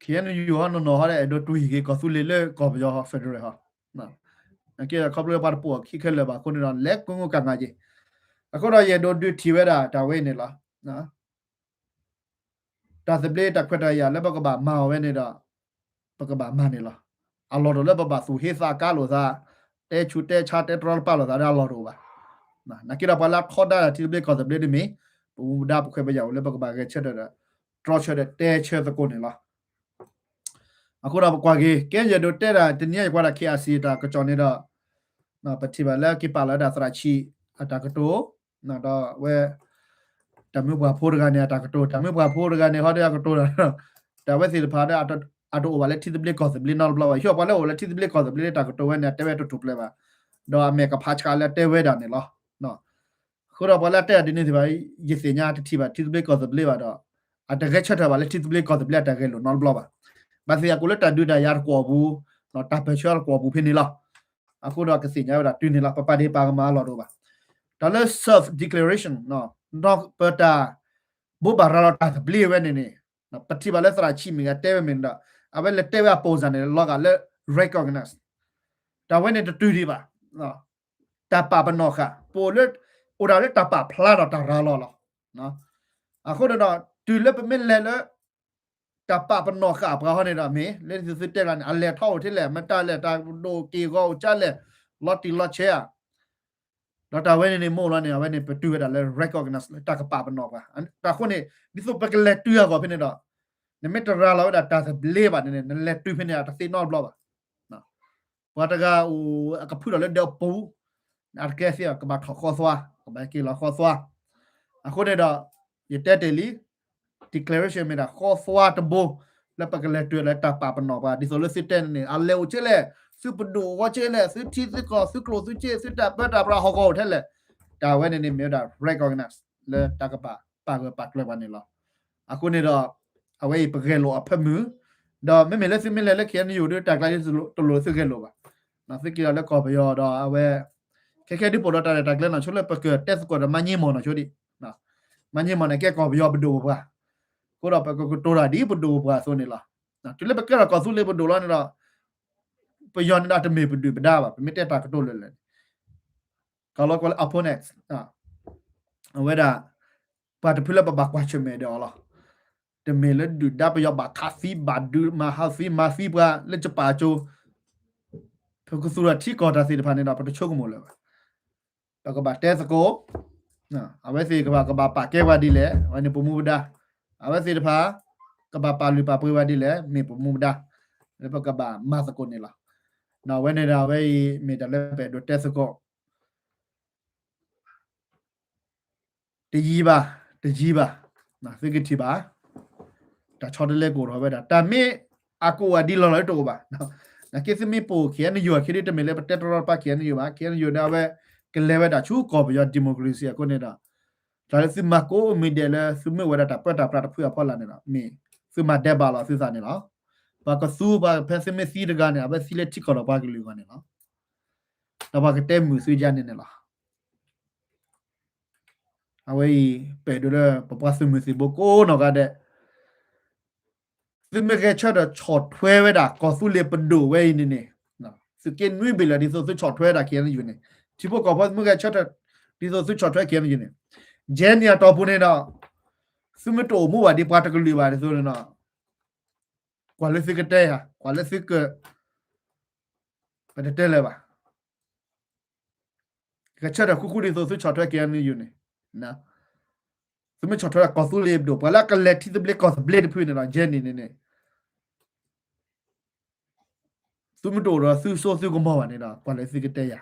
KNU ဟီနီၢ်နီၢ်ဟီဒီး အဲၣ်ဒိးတွံၢ်က့ၤကီၢ်သူလ့ၤလၢကီၢ်ပယီၤ federal ဟီ, ကဲခီဖျိပှၤတပိာ်အခံခဲလၢာ်ဘၣ်အဃိန့ၣ်ဒီး လဲၤကွ့ငိၢ်ကၣ်ငၢ်က့ၤ, အဃိဒီးယအဲၣ်ဒိးဒုးထံၣ်ဝဲဒၣ်တၢ်ဝဲန့ၣ်လီၤ. တၢ်သဘျ့တၢ်ခွဲးတၢ်ယာ်လၢပကဘၣ်မၤအီၤဝဲန့ၣ်ဒီး ပကဘၣ်မၤန့ၣ်လီၤ. အလီၢ်တအိၣ်လၢပဘၣ်သူၣ်ဟ့သးကါလိာ်သး, တဲဆူးတဲဆါတဲတရီတပါလိာ်သးဒီးအလီၢ်တအိၣ်ဘၣ်. နာ်က့ဒီးပှၤလၢအထီဒါတၢ်ထံသဘျ့ကီၢ်သဘျ့ဒ်မ့ၢ် ပမူပဒါပခွဲးပယာ်အိၣ်လၢပကဘၣ်ဂဲၤဆၢထၢၣ်ဒီး တြီဆၢဒီးတဲဆၢသကိးန့ၣ်လီၤ. အဃိဒီးပကွၢ်က့ၤ ကဲယအဲၣ်ဒိးတဲဒၣ်တနံၤအံၤ ယကွၢ်ဒၣ် KIC အတၢ်ကစီၣ်န့ၣ်ဒီး ပထံၣ်ဘၣ်လၢက့ၤပာ်လီၤဝဲဒၣ်သရၣ်ဆံးအတၢ်ကတိၤ, ဒီးဝဲ တၢ်မုၢ်ပှၢ်ဖိတဂၤန့ၣ် အတၢ်ကတိၤ, တၢ်မုၢ်ပှၢ်ဖိတဂၤန့ၣ် ဟီဒီးအကတိၤဒီး တၢ်ဝဲသ့ၣ်တဖၣ်ဒီး အတအိၣ်ဘၣ်လၢထံသဘျ့ကီၢ်သဘျ့နီတဘျီဘၣ်. ယဆိပှၤလၢအိၣ်လၢထံသဘျ့ကီၢ်သဘျ့လၢတၢ်ကတိၤဝဲန့ၣ် အတဲဝဲတထူၣ်ဖျဲးဘၣ်, ဒီးအမဲာ်ကဖးဆှးလၢအတဲဝဲဒၣ်န့ၣ်လီၤ. အဃိဒီးပှၤလၢအတဲဒၣ်ဒ်န့ၣ်သ့ၣ်တဖၣ် ယသ့ၣ်ညါတထံၣ်ဘၣ်ထံသဘျ့ကီၢ်သဘျ့ဘၣ်ဒီး အတဂဲၤဆၢထၢၣ်ဘၣ်လၢထံသဘျ့ကီၢ်သဘျ့အတၢ်ဂဲၤလိာ်နီတဘျီဘၣ်. ဘၣ်သ့ၣ်အကိးလၢတၢ်ဒုးတၢ်ယၤတကွီၢ်ပူၤ, တၢ်ပၢၢ်ဆၢတကွီၢ်ပူၤဖဲန့ၣ်လီၤ. အဃိဒီးကသ့ၣ်ညါဝဲဒၣ်တုၤန့ၣ်လီၤ. ပပာ်ဒ့ၣ်ပာ်ကမၣ်အလီၢ်တအိၣ်ဘၣ်. တၢ်လၢ self declaration ပတၢ်ဘိးဘၣ်ရၤလီၤတၢ်သဘျ့ဝဲန့ၣ်န့ၣ် ပထံၣ်ဘၣ်လၢသရၣ်ဆံးမ့ၢ်ဂ့ၤတဲဝဲမ့ၢ်န့ၣ်ဒီး အဝဲလဲၤတဲဝဲအပိၢ်စၢ်န့ၣ် လီၤဂာ်လၢ recognize တၢ်ဝဲန့ၣ်တတုၤဒံးဘၣ်. တၢ်ပာ်ပနီၣ်ဃာ် ပအိၣ်လၢ အိၣ်ဒၣ်လၢတၢ်ပာ်ဖျါဒီးတၢ်ရၤလီၤလီၤ. အဃိန့ၣ်ဒီး တုၤလၢပမ့ၢ်လဲၤလၢ တၢ်ပာ်ပနီၣ်ဃာ်ပှၤဟီန့ၣ်ဒီး မ့ၢ်လၢသုသုတဲကျါန့ၣ် အလဲၤထီၣ်အိၣ်ထဲလဲၣ်, မတၤလဲၣ်, တၢ်ဒိၣ်က့ၢ်ဂီၤအိၣ်ကၢလဲၣ်, လီၤတံၢ်လီၤဆဲးဧါ. ဒီးတၢ်ဝဲန့ၣ်န့ၣ် မိၢ်လီၤန့ၣ် အဝဲန့ၣ် ပတုၤဝဲဒၣ်လၢ recognize လၢတၢ်ကပာ်ပနီၣ်ပှၤ. တၢ်အဃိန့ၣ် ဒ်သိးပကလဲၤတုၤအဂီၢ်ဖဲန့ၣ်ဒီး နမ့ၢ်တရၤလီၤဝဲဒၣ်တၢ်သဘျ့ဘၣ်န့ၣ် နလဲၤတုၤဖဲန့ၣ် အတသ့နီတဘျီဘၣ်. ပှၤတဂၤအိၣ်အကဖုထီၣ်လၢဒၢးအပူၤ, အတကဲသ့ ကဘၣ်ထီၣ်ဃီသွါ, ကဘၣ်က့ၤလီၤဃီသွါ. အဃိန့ၣ်ဒီး ယတဲတ့ၢ်လံ, declaration မ့ၢ်ဒၣ်ဃီသွါတဘိ လၢပကလဲၤတုၤလၢတၢ်ပာ်ပနီၣ်ပှၤ ဒ်သိးလၢသုတဲန့ၣ်န့ၣ် အလဲၤအိၣ်ကၠ့လဲၣ်, သုပဒိၣ်အဂီၢ်ကၠ့လဲၣ်, သုထံသုကီၢ်သုကျိၣ်သုစ့ သုတၢ်ပၢတၢ်ပြးဟီၣ်ကဝီၤအိၣ်ထဲလဲၣ်, တၢ်ဝဲန့ၣ်န့ၣ်မ့ၢ်ဝဲဒၣ် recognize လၢတၢ်ကပာ်ပာ်ဂၢၢ်ပာ်ကျၢၤပှၤန့ၣ်လီၤ. အဃိန့ၣ်ဒီး အဝဲအံၤပဂဲၤလိာ်အဖၢမုၢ်, ဒီးမ့မ့ၢ်လၢသုမ့ၢ်လဲၤလၢ KNU ဒီးတၢ်ကျါတလိၤသုဂဲၤလိာ်ဘၣ်. သုက့ၤလီၤလၢကီၢ်ပယီၤဒီးအဝဲ ခဲခဲဒုးပိာ်ဒီးတၢ်ရဲၣ်တၢ်ကျဲၤနီၢ်ဆိလၢပကတဲသကိးဒီးမၤည့မီၢ်နီၢ်ဆိဒံး, မၤည့မီၢ်န့ၣ်ကဲကီၢ်ပယီၤပဒိၣ်ပပှၢ်, အဃိဒီးပကကတိၤတၢ်ဒ်ပဒိၣ်ပပှၢ်အသိးန့ၣ်လီၤ. တုၤလၢပကဲထီၣ်ကီၢ်သူလ့ၤပဒိၣ်လီၤန့ၣ်ဒီး ပယီၤန့ၣ်ဒီးတမ့ၢ်ပဒုၣ်ပဒါဘၣ်, ပမ့ၢ်တဲတၢ်ကတိၤလၢာ်လၢာ်န့ၣ် ကီၢ်လီၤကွၢ်လၢ opponents အဝဲဒၣ် ပှၤတဖုလၢပဘၣ်ကွၢ်ဆၢၣ်မဲာ်ဒီးအီၤလီၤ. တမ့ၢ်လၢဒုၣ်ဒါပယီၤဘၣ်ခးသံဘၣ်ဒုးမၤဟးသံမၤသံပှၤလၢကပာ်ကၠိ ပကသူၣ်ထီၣ်ထံကီၢ်တၢ်သ့ၣ်တဖၣ်န့ၣ်ဒီး ပတဆိကမိၣ်လၢၤဘၣ်. ပကဘၣ်တဲသကိး, အဝဲသ့ၣ်ကဘၣ် ကဘၣ်ပာ်ကဲပှၤဒ်လဲၣ်, အဝဲန့ၣ်ပမူပဒါ, အဝဲသ့ၣ်တဖၣ် ကဘၣ်ပာ်လုၢ်ပာ်ပှ့ၤပှၤဒ်လဲၣ်, မ့ၢ်ပမူပဒါ, လၢပကဘၣ်မၤသကိးန့ၣ်လီၤ. အဝဲန့ၣ်ဒီးအဝဲအံၤ မ့ၢ်တၢ်လၢပအဲၣ်ဒိးတဲသကိး တယံၤဘၣ်, တယံၤဘၣ်, သုကထံၣ်ဘၣ်, တၢ်ဆီတလဲကအိၣ်ထီၣ်ဝဲဒၣ်, တၢ်မ့ၢ်အကအိၣ်အဒံးလီၢ်လီၢ်တအိၣ်ဘၣ်. နာ်က့သုမ့ၢ်ပိာ် KNU အခံဒ်တမ့ၢ်လၢပတဲတရီတပါ KNU ဘၣ်, KNU န့ၣ်အဝဲကလဲၤဝဲဒၣ်ဆူကီၢ်ပယီၤ democracy အဃိန့ၣ်ဒီး တၢ်လၢသုမၤကိးမံၤဒဲးလၢသုမ့ၢ်ဝဲဒၣ်တၢ်ပၢတၢ်ပြးတဖုအဖီလာ်န့ၣ်ဒီး မ့ၢ်သုမၤဒဲးဘးလီၤသုသးန့ၣ်လီၤ. ပှၤကသူပှၤဖဲသုမ့ၢ်သံတဂၤန့ၣ် အဝဲသံလၢထံကီၢ်ဒီးပှၤကလုာ်အဂီၢ်န့ၣ်လီၤ. ဒီးပှၤကတဲမုာ်သုယါန့ၣ်န့ၣ်လီၤ. အဝဲအံၤ ပအဲၣ်ဒိးလၢပပှၤသုးမုၢ်သံၣ်ဘိကိးနီၢ်ဂၤဒဲး သုမ့ၢ်ဂဲၤဆၢထၢၣ်ဆီၣ်ထွဲဝဲဒၣ်ကီၢ်သူလ့ၤပဒိၣ်ဝဲအံၤန့ၣ်န့ၣ် သုးက့နွံဘ့ၣ်လၢာ်ဒ်သိးသုဆီၣ်ထွဲဝဲဒၣ် KNU န့ၣ် ထံဖိကီၢ်ဖိသုမ့ၢ်ဂဲၤဆၢထၢၣ် ဒ်သိးသုဆီၣ်ထွဲ KNU န့ၣ် ယဲန့ၣ်အတီၢ်ပူၤန့ၣ်ဒီး သုမ့ၢ်တအိၣ်မူဘၣ်ဒ်ပှၤတကလုာ်ဘၣ်ဒ်သိးန့ၣ်ဒီး ကွၢ်လၢသုကတဲယၤ ကွၢ်လၢသုက ပတတဲလၢၤဘၣ်. ဂဲၤဆၢထၢၣ်ဃူဃူဒ်သိးသုဆီၣ်ထွဲ KNU န့ၣ် သုမ့ၢ်ဆီၣ်ထွဲဒၣ်ကီၢ်သူလ့ၤပဒိၣ် ပှၤလၢအကလဲၤထံသဘျ့ကီၢ်သဘျ့တဖုန့ၣ်ဒီး ယဲန့ၣ်န့ၣ်န့ၣ် သုမ့ၢ်တအိၣ်ဒီးသုစိသုကမီၤဘၣ်န့ၣ်ဒီး ကွၢ်လၢသုကတဲယၤ,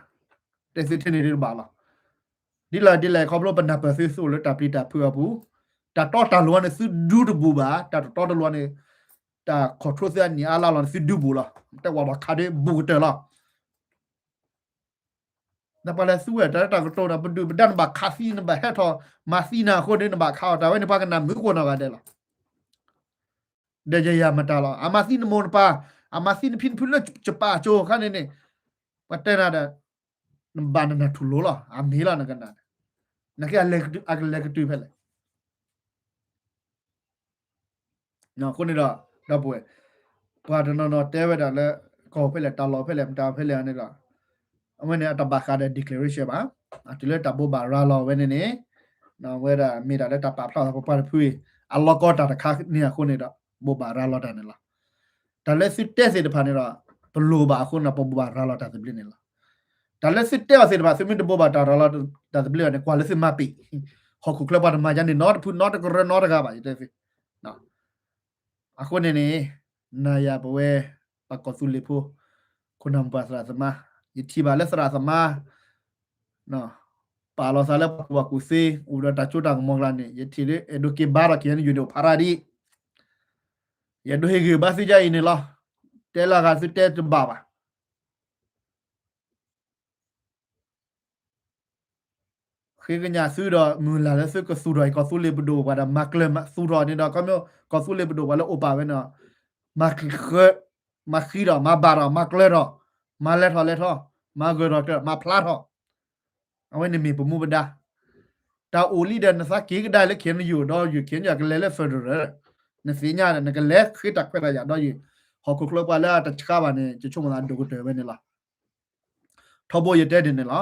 တဲသုထဲန့ၣ်တဘၣ်လီၤ. ဒ်လဲၣ်ဒ်လဲၣ်ခီဖျိပနၢ်ပၢၢ်သုသူၣ်လၢတၢ်ပျံၤတၢ်ဖုးအပူၤ, တၢ်တီတၢ်လိၤန့ၣ် သုဒူတဘူးဘၣ်, တၢ်တတီတလိၤန့ၣ် တၢ်ခီၣ်ထူသုအနံၣ်အါလါလီၤန့ၣ် သုဒူဘူးလီၤ. တဝဲဒီးခးဒ်ဘူးကတၢၢ်လီၤ. နပှၤလဲၤသူဝဲတၢ်လၢတၢ်ကတိၤဒီး ပဒုၣ်ပဒါနဘၣ်ခးသံ နဘၣ်ဟဲထီၣ်မၤသံနၤအဃိန့ၣ် နဘၣ်ခးအီၤ တၢ်ဝဲန့ၣ်ပှၤကနၣ်မုာ်ကိးနီၢ်ဂၤဒဲးလီၤ. ဒီးယယၤမတၤလီၤ. အမၤသံနမိၢ်နပၢ်, အမၤသံနဖံနဖုလၢယပၢ်အစိၤခါန့ၣ်န့ၣ်, ပှၤတဲနၤဒီး နဘၣ်နနၢ်ထူၣ်လိၤလီၤ. အမ့ၢ်လီၤနကနၣ်, နက့အကလဲၤကတုၤဖဲလဲၣ်. အဃိန့ၣ်ဒီး ဒီပုၢ်ဝဲၢ်, ပှၤတနီၤနီၤတဲဝဲဒၣ်လၢ ကီၢ်ဖဲလဲၣ် တၢ်လီၢ်ဖဲလဲၣ် မတၤဖဲလဲၣ်န့ၣ်ဒီး အဝဲန့ၣ်အတဘၣ်ဃးဒီး declaration ဘၣ်. အတုၤလၢတၢ်ဘိးဘၣ်ရၤလီၤဝဲန့ၣ်န့ၣ်, ဝဲဒၣ်မ့ၢ်ဒၣ်လၢတၢ်ပာ်ဖျါသးပပှၤတဖုအံၤ အလီၢ်ကီတၢ်တခါန့ၣ်အဃိန့ၣ်ဒီး ဘိးဘၣ်ရၤလီၤတၢ်န့ၣ်လီၤ. တၢ်လၢသုတဲသ့ၣ်တဖၣ်န့ၣ်ဒီး ပလိၣ်ဘၣ်အဃိန့ၣ် ပဘိးဘၣ်ရၤလီၤတၢ်သဘျ့န့ၣ်လီၤ. တၢ်လၢသုတဲအီၤသ့ၣ်တဖၣ် သုမ့ၢ်တဘိးဘၣ်တၢ်ရၤလီၤတၢ်သဘျ့ဘၣ်န့ၣ် ကွၢ်လၢသုမၤပ့ၢ်, ဟီၣ်ခိၣ်ချၢပှၤတမၤယါန့ၣ် နီတဖုနီတကရၢနီတဂၤဘၣ် ယတဲသု. အဃိန့ၣ်န့ၣ် နၤယၤပဝဲ ပှၤကီၢ်သူလ့ၤဖိ ခိၣ်နၢ်မိၢ်ပၢ်သရၣ်သမါ, ယထံၣ်ဘၣ်လၢသရၣ်သမါ ပာ်လီၤသးလၢပှၤကူၣ်ဘၣ်ကူၣ်သ့ အိၣ်ဒီးတၢ်စိတၢ်ကမီၤကျါန့ၣ် ယထံၣ်လၢအဲၣ်ဒိးက့ၤဘါထီၣ် က့ၤဟဲနယူၤန့ၣ်အိၣ်ဖးရၣ်ဒ်, ယအဲၣ်ဒိးဟ့ၣ်ဂံၢ်ဘါသုဒ်အံၤန့ၣ်လီၤ. တဲလၢအဂၤသုတဲတဘၣ်ဘၣ်. ဃ့ကညးသုဒီးမုၢ်လၢ်လၢသုကသူၣ်ထီၣ်အံၤ ကီၢ်သူလ့ၤပဒိၣ်ပှၤဒီး မၤကျၢၤသူၣ်ထီၣ်န့ၣ်ဒီး ခီဖျိကီၢ်သူလ့ၤပဒိၣ်ပှၤလၢအိၣ်ပာ်ဝဲန့ၣ် မၤဃံဒီး မၤဘၣ်ဒီး မၤကျၢၤဒီး မၤလဲၤထီၣ်လဲၤထီၣ် မၤဂၢၢ်ထီၣ်ကျၢၤ မၤဖျါထီၣ်, အဝဲန့ၣ်မ့ၢ်ပမူပဒါ. တၢ်အိၣ်လံဒီးနသးက့ၤကဒါလၢ ခ့ၣ်အဲၣ်ယူၣ် ဒီးယုၢ် ခ့ၣ်အဲၣ်ယူၣ် ကလဲၤလၢ federal နသ့ၣ်ညါဒီး နကလဲၤဃ့တၢ်ခွဲးတၢ်ယာ်ဒီးယုၢ်, ဟီၣ်ခိၣ်ချၢပှၤလၢအတဆှါဘၣ်န့ၣ် ယဆိကမိၣ်သးဒိၣ်ကတၢၢ်ဝဲန့ၣ်လီၤ. ထီဘိယတဲဒ်န့ၣ်လီၤ.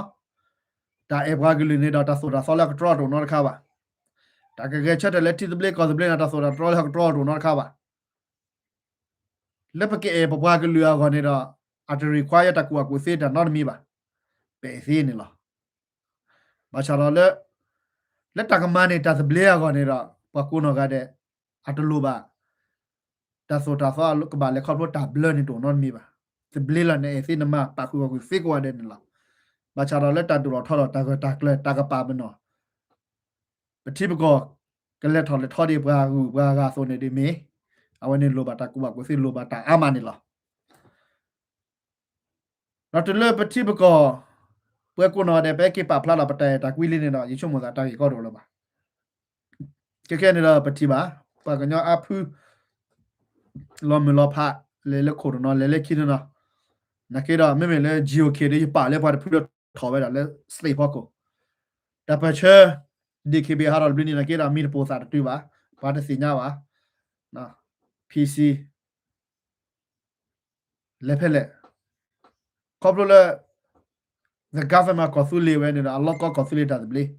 တၢ်အဲၣ်ပှၤကလုာ်န့ၣ်ဒီး တၢ်သိၣ်တၢ်သီလၢအကတြီတအိၣ်နီတခါဘၣ်. တၢ်ကဂဲၤဆၢထၢၣ်လၢထံသဘျ့ကီၢ်သဘျ့န့ၣ် တၢ်သိၣ်တၢ်သီလၢအကတြီတအိၣ်နီတခါဘၣ်. လၢပကအဲၣ်ပပှၤကလုာ်အဂီၢ်န့ၣ်ဒီး အတ require တၢ်ကူၣ်ဘၣ်ကူၣ်သ့တၢ်နီတမံၤဘၣ်. ပအဲၣ်သ့န့ၣ်လီၤ. ဘၣ်ဆၣ်ဒီးလၢ လၢတၢ်ကမၤန့ၢ်တၢ်သဘျ့အဂီၢ်န့ၣ်ဒီး ပှၤကိးနီၢ်ဂၤဒဲး အတလိၣ်ဘၣ် တၢ်သိၣ်တၢ်သီကဘၣ်လဲၤခီဖျိတၢ်ဘျၢန့ၣ်တအိၣ်နီတမံၤဘၣ်. သဘျ့လီၤ နအဲၣ်သ့နမၤ ပာ်ဃုာ်ဂီၢ်ဃုာ်သ့ကိးဂၤဒဲးန့ၣ်လီၤ. ဘၣ်ဆၣ်ဒီးလၢတၢ်ဒိၣ်ထီၣ်ထီထီၣ် တၢ်ဂၢၢ်တၢ်ကျၢၤ တၢ်ကပာ်ပနီၣ် ပထံပကီၢ် ကလဲၤထီၣ်လဲၤထီဒ်ပှၤဂုၤပှၤဂၤအသိးန့ၣ်ဒ်မ့ၢ် အဝဲန့ၣ်လိၣ်ဘၣ်တၢ်ကူၣ်ဘၣ်ကူၣ်သ့ လိၣ်ဘၣ်တၢ်အါမးန့ၣ်လီၤ. ဒီးတုၤလၢပထံပကီၢ် ပှၤကိးနီၢ်ဂၤဒဲး ပဟဲက့ၤပာ်ဖျါဒီးပတၢ်အဲၣ်တၢ်ကွံလံန့ၣ်ဒီး ယဆိကမိၣ်သးတၢ်ဂ့ၢ်ကီတအိၣ်လၢၤဘၣ်. ခဲခဲန့ၣ်ဒီးပထံၣ်ဘၣ် ပှၤကညီအါဖု လီၤမုၢ်လီၤဖး လဲၤလၢခိၣ်တနီၤ လဲၤလၢခံတနီၤ, နာ်က့ဒီး မ့မ့ၢ်လၢ GOK ဒီး ယပာ်လၢပှၤတဖုဒီးထီၣ်ဝဲဒၣ်လၢ state ဖီခိၣ်, တၢ်ပၢၢ်ဆၢ DKBA ဟးထီၣ်တဘျုးနံၣ်နာ်က့ဒီး မံၤတပိာ်သးတတုၤဘၣ်, ပှၤတသ့ၣ်ညါဘၣ်, PC လဲၤဖဲလဲၣ်, ခီဖျိလၢ the government ကီၢ်သူလ့ၤဝဲန့ၣ်ဒီး အလီၢ်ကီကီၢ်သူလ့ၤတၢ်သဘျ့,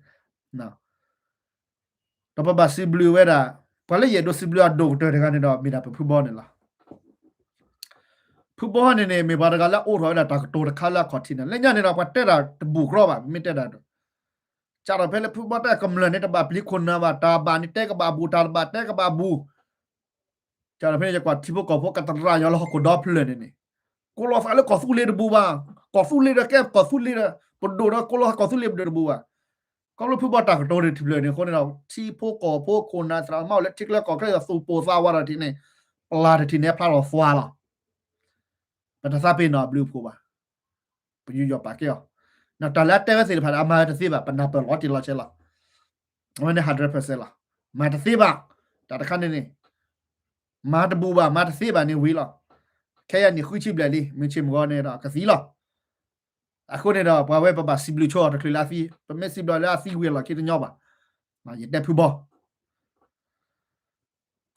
ဒီးပဘၣ်စံးဘျုးဝဲဒၣ် ပှၤလၢယအဲၣ်ဒိးစံးဘျုးအဒိၣ်ကတၢၢ်တဂၤန့ၣ်ဒီး မ့ၢ်ဒၣ်ပဖုဘီန့ၣ်လီၤ. ဖုဘီန့ၣ်န့ၣ် မ့ၢ်ပှၤတဂၤလၢအအိးထီၣ်ဝဲဒၣ်တၢ်ကတိၤတခါလၢအခီၣ်ထံးန့ၣ်, လၢညါန့ၣ်ဒီး ပှၤတဲတၢ်တဘူးကြီဘၣ်, မ့ၢ်တဲတၢ်ဒီး စးထီၣ်ဖဲလၢဖုဘီတဲကမျၢၢ်န့ၣ် တဘၣ်ပျံၤခိၣ်နၢ်ဘၣ်, တၢ်ဘၣ်န့ၣ်တဲကဘၣ်ဘူး, တၢ်တဘၣ်န့ၣ်တဲကဘၣ်ဘူး, စးထီၣ်ဖဲန့ၣ် ယကွၢ်ထံဖိကီၢ်ဖိကသရၣ်ယီၤလၢဟီၣ်ခိၣ်ဒီဖျၢၣ်န့ၣ်န့ၣ်, ကိးလီၤသးလၢကီၢ်သူလ့ၤတဘူးဘၣ်, ကီၢ်သူလ့ၤဒီးကဲကီၢ်သူလ့ၤဒီး ပဒိၣ်ဒီးကိးလီၤကီၢ်သူလ့ၤပဒိၣ်တဘူးဘၣ်. ခီဖျိဖုဘီတၢ်ကတိၤန့ၣ်ထံဖျၢၣ်န့ၣ်အဃိန့ၣ်ဒီး ထံဖိကီၢ်ဖိခိၣ်နၢ်သရၣ်သမါအိၣ်လၢထံကျါကီၢ်ချၢဒီး သူၣ်ပိာ်သးဝးဒီးထံန့ၣ်, ပျၢ်တထံၣ်န့ၣ်ဖျါလီၤသွါလီၤ. ပတသးပ့ၤနီၣ်အဘျုးအဖှိၣ်ဘၣ်. ပယူးယီၣ်ပာ်ကဲအီၤ, တၢ်လၢအတဲဝဲသ့ၣ်တဖၣ်န့ၣ် အမၤဝဲတသ့ဘၣ်, ပနၢ်ပၢၢ်လီၤတံၢ်လီၤဆဲးလီၤ. အဝဲန့ၣ် hundred percent လီၤ. မၤတသ့ဘၣ်. တၢ်တခါန့ၣ်န့ၣ် မၤတဘူးဘၣ်, မၤတသ့ဘၣ်န့ၣ်ဝံၤလီၤ. ခဲအံၤန့ၣ်ဃုဆံဘျဲၣ်လံ, မုၢ်ဆ့ၣ်မုၢ်ဂီၤန့ၣ်ဒီးကသံလီၤ. အဃိန့ၣ်ဒီး ပှၤဝဲပဘၣ်စံးဘျုးဆိအီၤတချုးလၢအသံ, ပမ့ၢ်စံးဘျုးလၢအသံဝံၤအလီၢ်ခံတညီဘၣ်. ယတဲဖုဘီ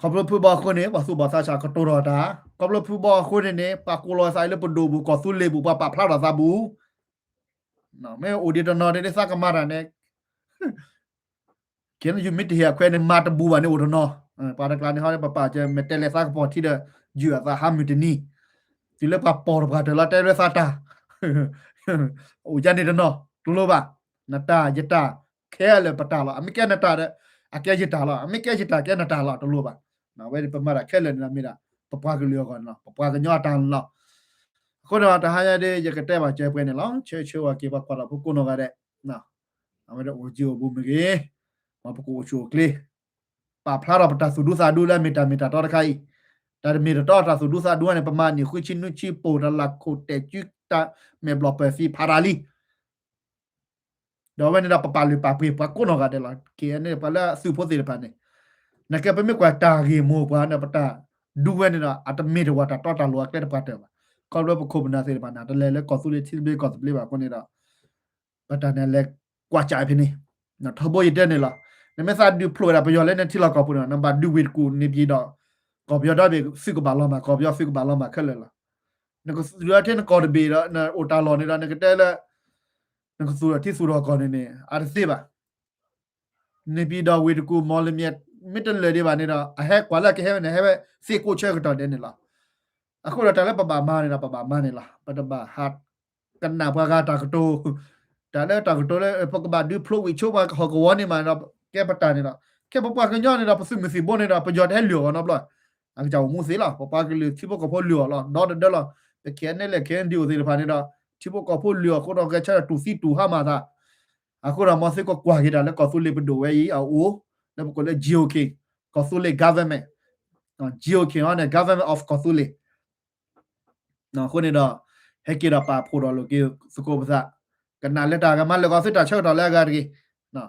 ခီဖျိဖုဘီအဃိန့ၣ် ပှၤသူၣ်ဘီၣ်သးစၢ်ကတိၤထီၣ်တၢ်, ခီဖျိဖုဘီအဃိန့ၣ်န့ၣ် ပှၤကိးလီၤသးအံၤလၢပဒိၣ်ဘူး, ကီၢ်သူလ့ၤဘူး, ပှၤပာ်ဖျါထီၣ်သးဘူး, မ့ၢ်အိၣ်ဒံးတနီၤဒ်သးကမၤတၢ်န့ၣ် ခဲအံၤယမ့ၢ်တဟ့ၣ်အခွဲးန့ၣ် မၤတဘူးဘၣ်န့ၣ်အိၣ်တနီၤ, ပှၤတကျါန့ၣ်ဟီ ပပာ်ကဲ မ့ၢ်တဲလဲၤသးကပီၤထံဒီး ယုၢ်အသးဟးမုၢ်တနံၤ, တုၤလၢပှၤပိာ်တပှၤတၢၢ်လီၤ တဲလၢသးတၢ်, အိၣ်ယါန့ၣ်တနီၤ, တလိၣ်ဘၣ်, နတၢ်ယတၢ်, ခဲလၢာ်ပတၢ်လီၤ, အမ့ၢ်ကဲနတၢ်ဒီး အကဲယတၢ်လီၤ, အမ့ၢ်ကဲယတၢ်ကဲနတၢ်လီၤ, တလိၣ်ဘၣ်. အဝဲပမၤတၢ်ခဲလၢာ်န့ၣ်ဒီးမ့ၢ်ဒၣ် ပပှၤကလုာ်အဂီၢ်န့ၣ်လီၤ, ပပှၤကညီအတၢ်န့ၣ်လီၤ. အဃိဒီးတဟါညါဒ် ယကတဲဘၣ်စဲပှဲၤန့ၣ်လီၤ. ဆၢဆၢဝဲက့ၤပှၤကွၢ်တၢ်ဖိကိးနီၢ်ဂၤဒဲး, အဝဲဒၣ်အိၣ်ကံအိၣ်ဘူးမ့ၢ်ဂ့ၤ, မ်ပကအိၣ်ဆူၣ်အိၣ်ချ့ ပာ်ဖျါထီၣ်ပတၢ်သူၣ်ဒူသးဒူလၢအမ့ၢ်တၢ်မ့ၢ်တၢ်တီတခါအံၤ, တၢ်တမ့ၢ်တတီတၢ်သူၣ်ဒူသးဒူန့ၣ် ပမၤနံၣ်ဃုဆံနွံဆံပိၢ် တၢ်လၢခိၣ်တဲာ်စုတၢ်မဲာ်ဘျီၣ်ပၢၢ်သံဖးတၢ်လံ. ဒီးအဝဲန့ၣ်ဒီးပပာ်လုၢ်ပာ်ပှ့ၤပှၤကိးနီၢ်ဂၤဒဲးလီၤ. ကဲန့ၣ် ပှၤလၢအသုးဖိသ့ၣ်တဖၣ်န့ၣ်, နကဲပမ့ၢ်ကွၢ်တၢ်ဂ့ၢ်မိၢ်ပှၤန့ၣ် ပတၢ်ဒူဝဲန့ၣ်ဒီး အတမ့ၢ်တဝၢ်တၢ်တီတၢ်လိၤအကျဲတပှၤတၢၢ်ဘၣ်. ခီဖျိပခိၣ်ပနၢ်သ့ၣ်တဖၣ်န့ၣ် တလဲၤလၢကီၢ်သူလ့ၤထံသဘျ့ကီၢ်သဘျ့ဘၣ်အဃိန့ၣ်ဒီး ပတၢ်န့ၣ်လဲၤကွၢ်ကၠးဖဲန့ၣ်, ထီဘိယတဲန့ၣ်လီၤ. နမ့ၢ်သးဒုးဖျိးဝဲဒၣ်ပယီၤလၢနထံလီၢ်ကီၢ်ပူၤန့ၣ် နဘၣ်ဒုးဝ့ၢ်တကူၣ်န့ၣ်ပှၤဒီး ကီၢ်ပယီၤဒီဘ့ၣ်သုးကဘၣ်လီၤမၢ်, ကီၢ်ပယီၤသုးကဘၣ်လီၤမၢ်ခဲလၢာ်လီၤ. နကသူၣ်ထီၣ်ထဲနကီၢ်တဘ့ၣ်ဒီး နအိၣ်တၢ်လီၢ်န့ၣ်ဒီး နကတဲလၢ နကသူၣ်ထီၣ်ထံသူၣ်ထီၣ်ကီၢ်န့ၣ်န့ၣ် အတသ့ဘၣ်. န့ၣ်ပှၤဒီးဝ့ၢ်တကူၣ် မီၢ်လမၠဲၣ် မ့ၢ်တလၢာ်ဒံးဘၣ်န့ၣ်ဒီး အဟဲကွၢ်လၢကဟဲဝဲန့ၣ် ဟဲဝဲသ့ၣ်ကိးဆၢကတီၢ်ဒဲးန့ၣ်လီၤ. အဃိဒီးတၢ်လၢပဘၣ်မၤန့ၣ်ဒီး ပဘၣ်မၤန့ၣ်လီၤ. ပတဘၣ်ဟးကနၣ်ပှၤဂၤတၢ်ကတိၤ, တၢ်လၢတၢ်ကတိၤလၢ ပကဘၣ်ဒုးဖျိးဝံၣ်ဆိပှၤဟီၣ်ကဝီၤန့ၣ်မးဒီး ကဲပတၢ်န့ၣ်ဒီး ခဲပပှၤကညီန့ၣ်ဒီး ပသုးမုၢ်သံၣ်ဘိန့ၣ်ဒီး ပယီၤတဟဲလုၢ်အီၣ်နီတဘျီ, အကစၢ်အိၣ်မူသ့လီၤ. ပပှၤကလုာ်ထံဖိကီၢ်ဖိလုၢ်အီၣ်လီၤ ဒီတဒၢလီၤ. ပ ခဲအံၤန့ၣ် လၢ ခဲအံၤဒုးအိၣ်သ့ၣ်တဖၣ်န့ၣ်ဒီး ထံဖိကီၢ်ဖိလုၢ်အီၣ်အဃိဒီး ဂဲၤဆၢထၢၣ်တူၢ်သံတူၢ်ဟါမၢ်သး အဃိဒီး မ်သုကကွၢ်က့ၤတၢ်လၢကီၢ်သူလ့ၤပဒိၣ်ဝဲအံၤအအိၣ်, လၢပကိးလၢ GOK, ကီၢ်သူလ့ၤ government, GOK န့ၣ် Government of ကီၢ်သူလ့ၤ အဃိန့ၣ်ဒီး ဟဲက့ၤဒီးပာ်ဖှိၣ်ထီၣ်လိာ်က့ၤသကိးပသး, ကနၣ်လၢတၢ်ဂ့ၢ်မၤလၢာ်ဂီၤသုတၢ်ဆၢကတီၢ်လၢအဂၤတဂ့ၤ.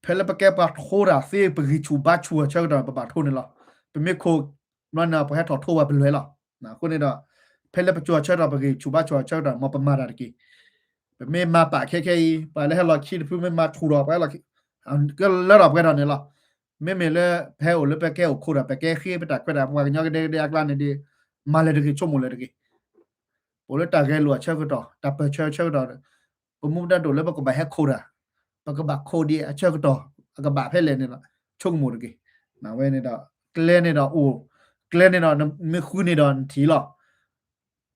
ဖဲလၢပကဲပှၤထိတၢ်သ့ ပဂံၢ်ဆူၣ်ဘါဆူၣ်အဆၢကတီၢ် ပဘၣ်ထိန့ၣ်လီၤ. ပမ့ၢ်ခိၣ်ဘျီန့ၣ် ပှၤဟဲထီၣ်ထိပှၤပလဲၤလီၤ. အဃိန့ၣ်ဒီး ဖဲလၢပစိၤအဆၢကတီၢ် ပဂံၢ်ဆူၣ်ဘါဆူၣ်အဆၢကတီၢ် မ်ပမၤတၢ်တက့ၢ်. ပမ့ၢ်မၤပာ်ခဲခဲအံၤ ပှၤလၢဟဲလီၤခံတဖု မ့ၢ်မၤဆူၣ်ထီၣ်ပှၤလီၤ ကလၢထီၣ်ပှဲၤထီၣ်န့ၣ်လီၤ. မ့မ့ၢ်လၢပဟဲအိၣ်လၢပကဲအိၣ်ခိးတၢ် ပကဲဃ့ပတၢ်ခွဲးတၢ် ပပှၤကညီကဒဲကဒဲအကျါန့ၣ်ဒီး မၤလၢၤတဂ့ၤ ဆိကမိၣ်လၢၤတဂ့ၤ. ပအိၣ်လၢတၢ်ဂဲၤလိာ်အဆၢကတီၢ် တၢ်ပၢၢ်ဆၢအဆၢကတီၢ် ပမူပဒါဒိၣ်လၢပကဘၣ်ဟဲခိးတၢ်, ပကဘၣ်ခိးဒံးအဆၢကတီၢ် အကဘၣ်ဖဲလဲၣ်န့ၣ်လီၤ. ဆိကမိၣ်တဂ့ၤ. ဝဲန့ၣ်ဒီး ကျဲန့ၣ်ဒီးအိၣ်, ကျဲန့ၣ်ဒီး နမ့ၢ်ဃုန့ၣ်ဒီးနထံၣ်လီၤ.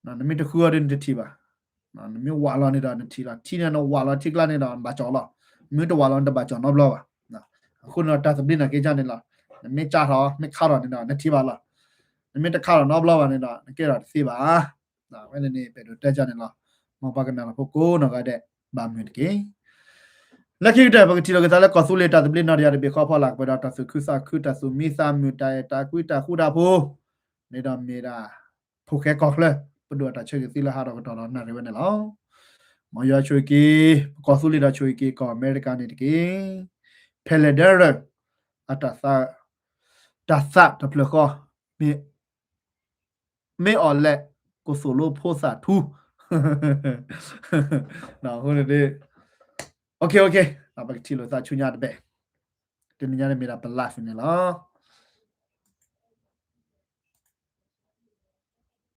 နမ့ၢ်တဃုအီၤဒီးနတထံၣ်ဘၣ်. နမ့ၢ်ဝးလီၤန့ၣ်ဒီးနထံၣ်လီၤ. ထံန့ၣ်နဝးလီၤထံကျါန့ၣ်ဒီးနဘၣ်ကၠီၣ်လီၤ. မ့ၢ်တဝးလီၤနတဘၣ်ကၠီၣ်နီတဘျီဘၣ်. အဃိန့ၣ်ဒီးတၢ်သဘျ့နာ်က့န့ၣ်လီၤ. နမ့ၢ်ကၠီၣ်ထီၣ် မ့ၢ်ခါထီၣ်န့ၣ်ဒီးနထံၣ်ဘၣ်လီၤ. နမ့ၢ်တခါထီၣ်နီတဘျီဘၣ်န့ၣ်ဒီး နကဲထီၣ်တသ့ဘၣ်. ဝဲန့ၣ်န့ၣ် ပအဲၣ်ဒိးတဲကၢ်န့ၣ်လီၤ. မ်ပှၤကနၣ်တၢ်ဖိကိးနီၢ်ဂၤဒဲး ဘၣ်မုာ်တက့ၢ်. လၢခံကတၢၢ် ပကထံၣ်လိာ်က့ၤသးလၢကီၢ်သူလ့ၤတၢ်သဘျ့နီၢ်တယၢ်တဘ့ၣ်ဃီဖီလာ် ကပှဲၤဒီးတၢ်သူၣ်ခုသးခု တၢ်သူၣ်မံသးမုာ် တၢ်အဲၣ်တၢ်ကွံတၢ်ဃူတၢ်ဖိး န့ၣ်ဒီးမ့ၢ်ဒၣ် ဖိၣ်ဃဲကီၢ်ချၢ ပဒိၣ်အတၢ်ဆၢဂ့ၤသံလၢဟးထီၣ်ကတီၢ်ဒီးနၣ်ရံၣ်ဝဲန့ၣ်လီၤ. မ်ယွၤဆိၣ်ဂ့ၤက့ၤ ပကီၢ်သူလ့ၤဒီးဆိၣ်ဂ့ၤက့ၤကီၢ်အမဲရကၤန့ၣ်တက့ၢ်. ဖဲလဲၣ်ဒၣ်ရၢၢ် အတၢ်သး တၢ်သးတဖျၢၣ်ဃီ မ့ၢ် မ့ၢ်အီၤလဲၣ် ကသိၣ်လိဖိသၣ်ထူ အဃိန့ၣ် ပကထံၣ်လိာ်သးဆူညါတဘ့ၣ်. တနံၤညါန့ၣ်မ့ၢ်ဒၣ်ပ live န့ၣ်လီၤ.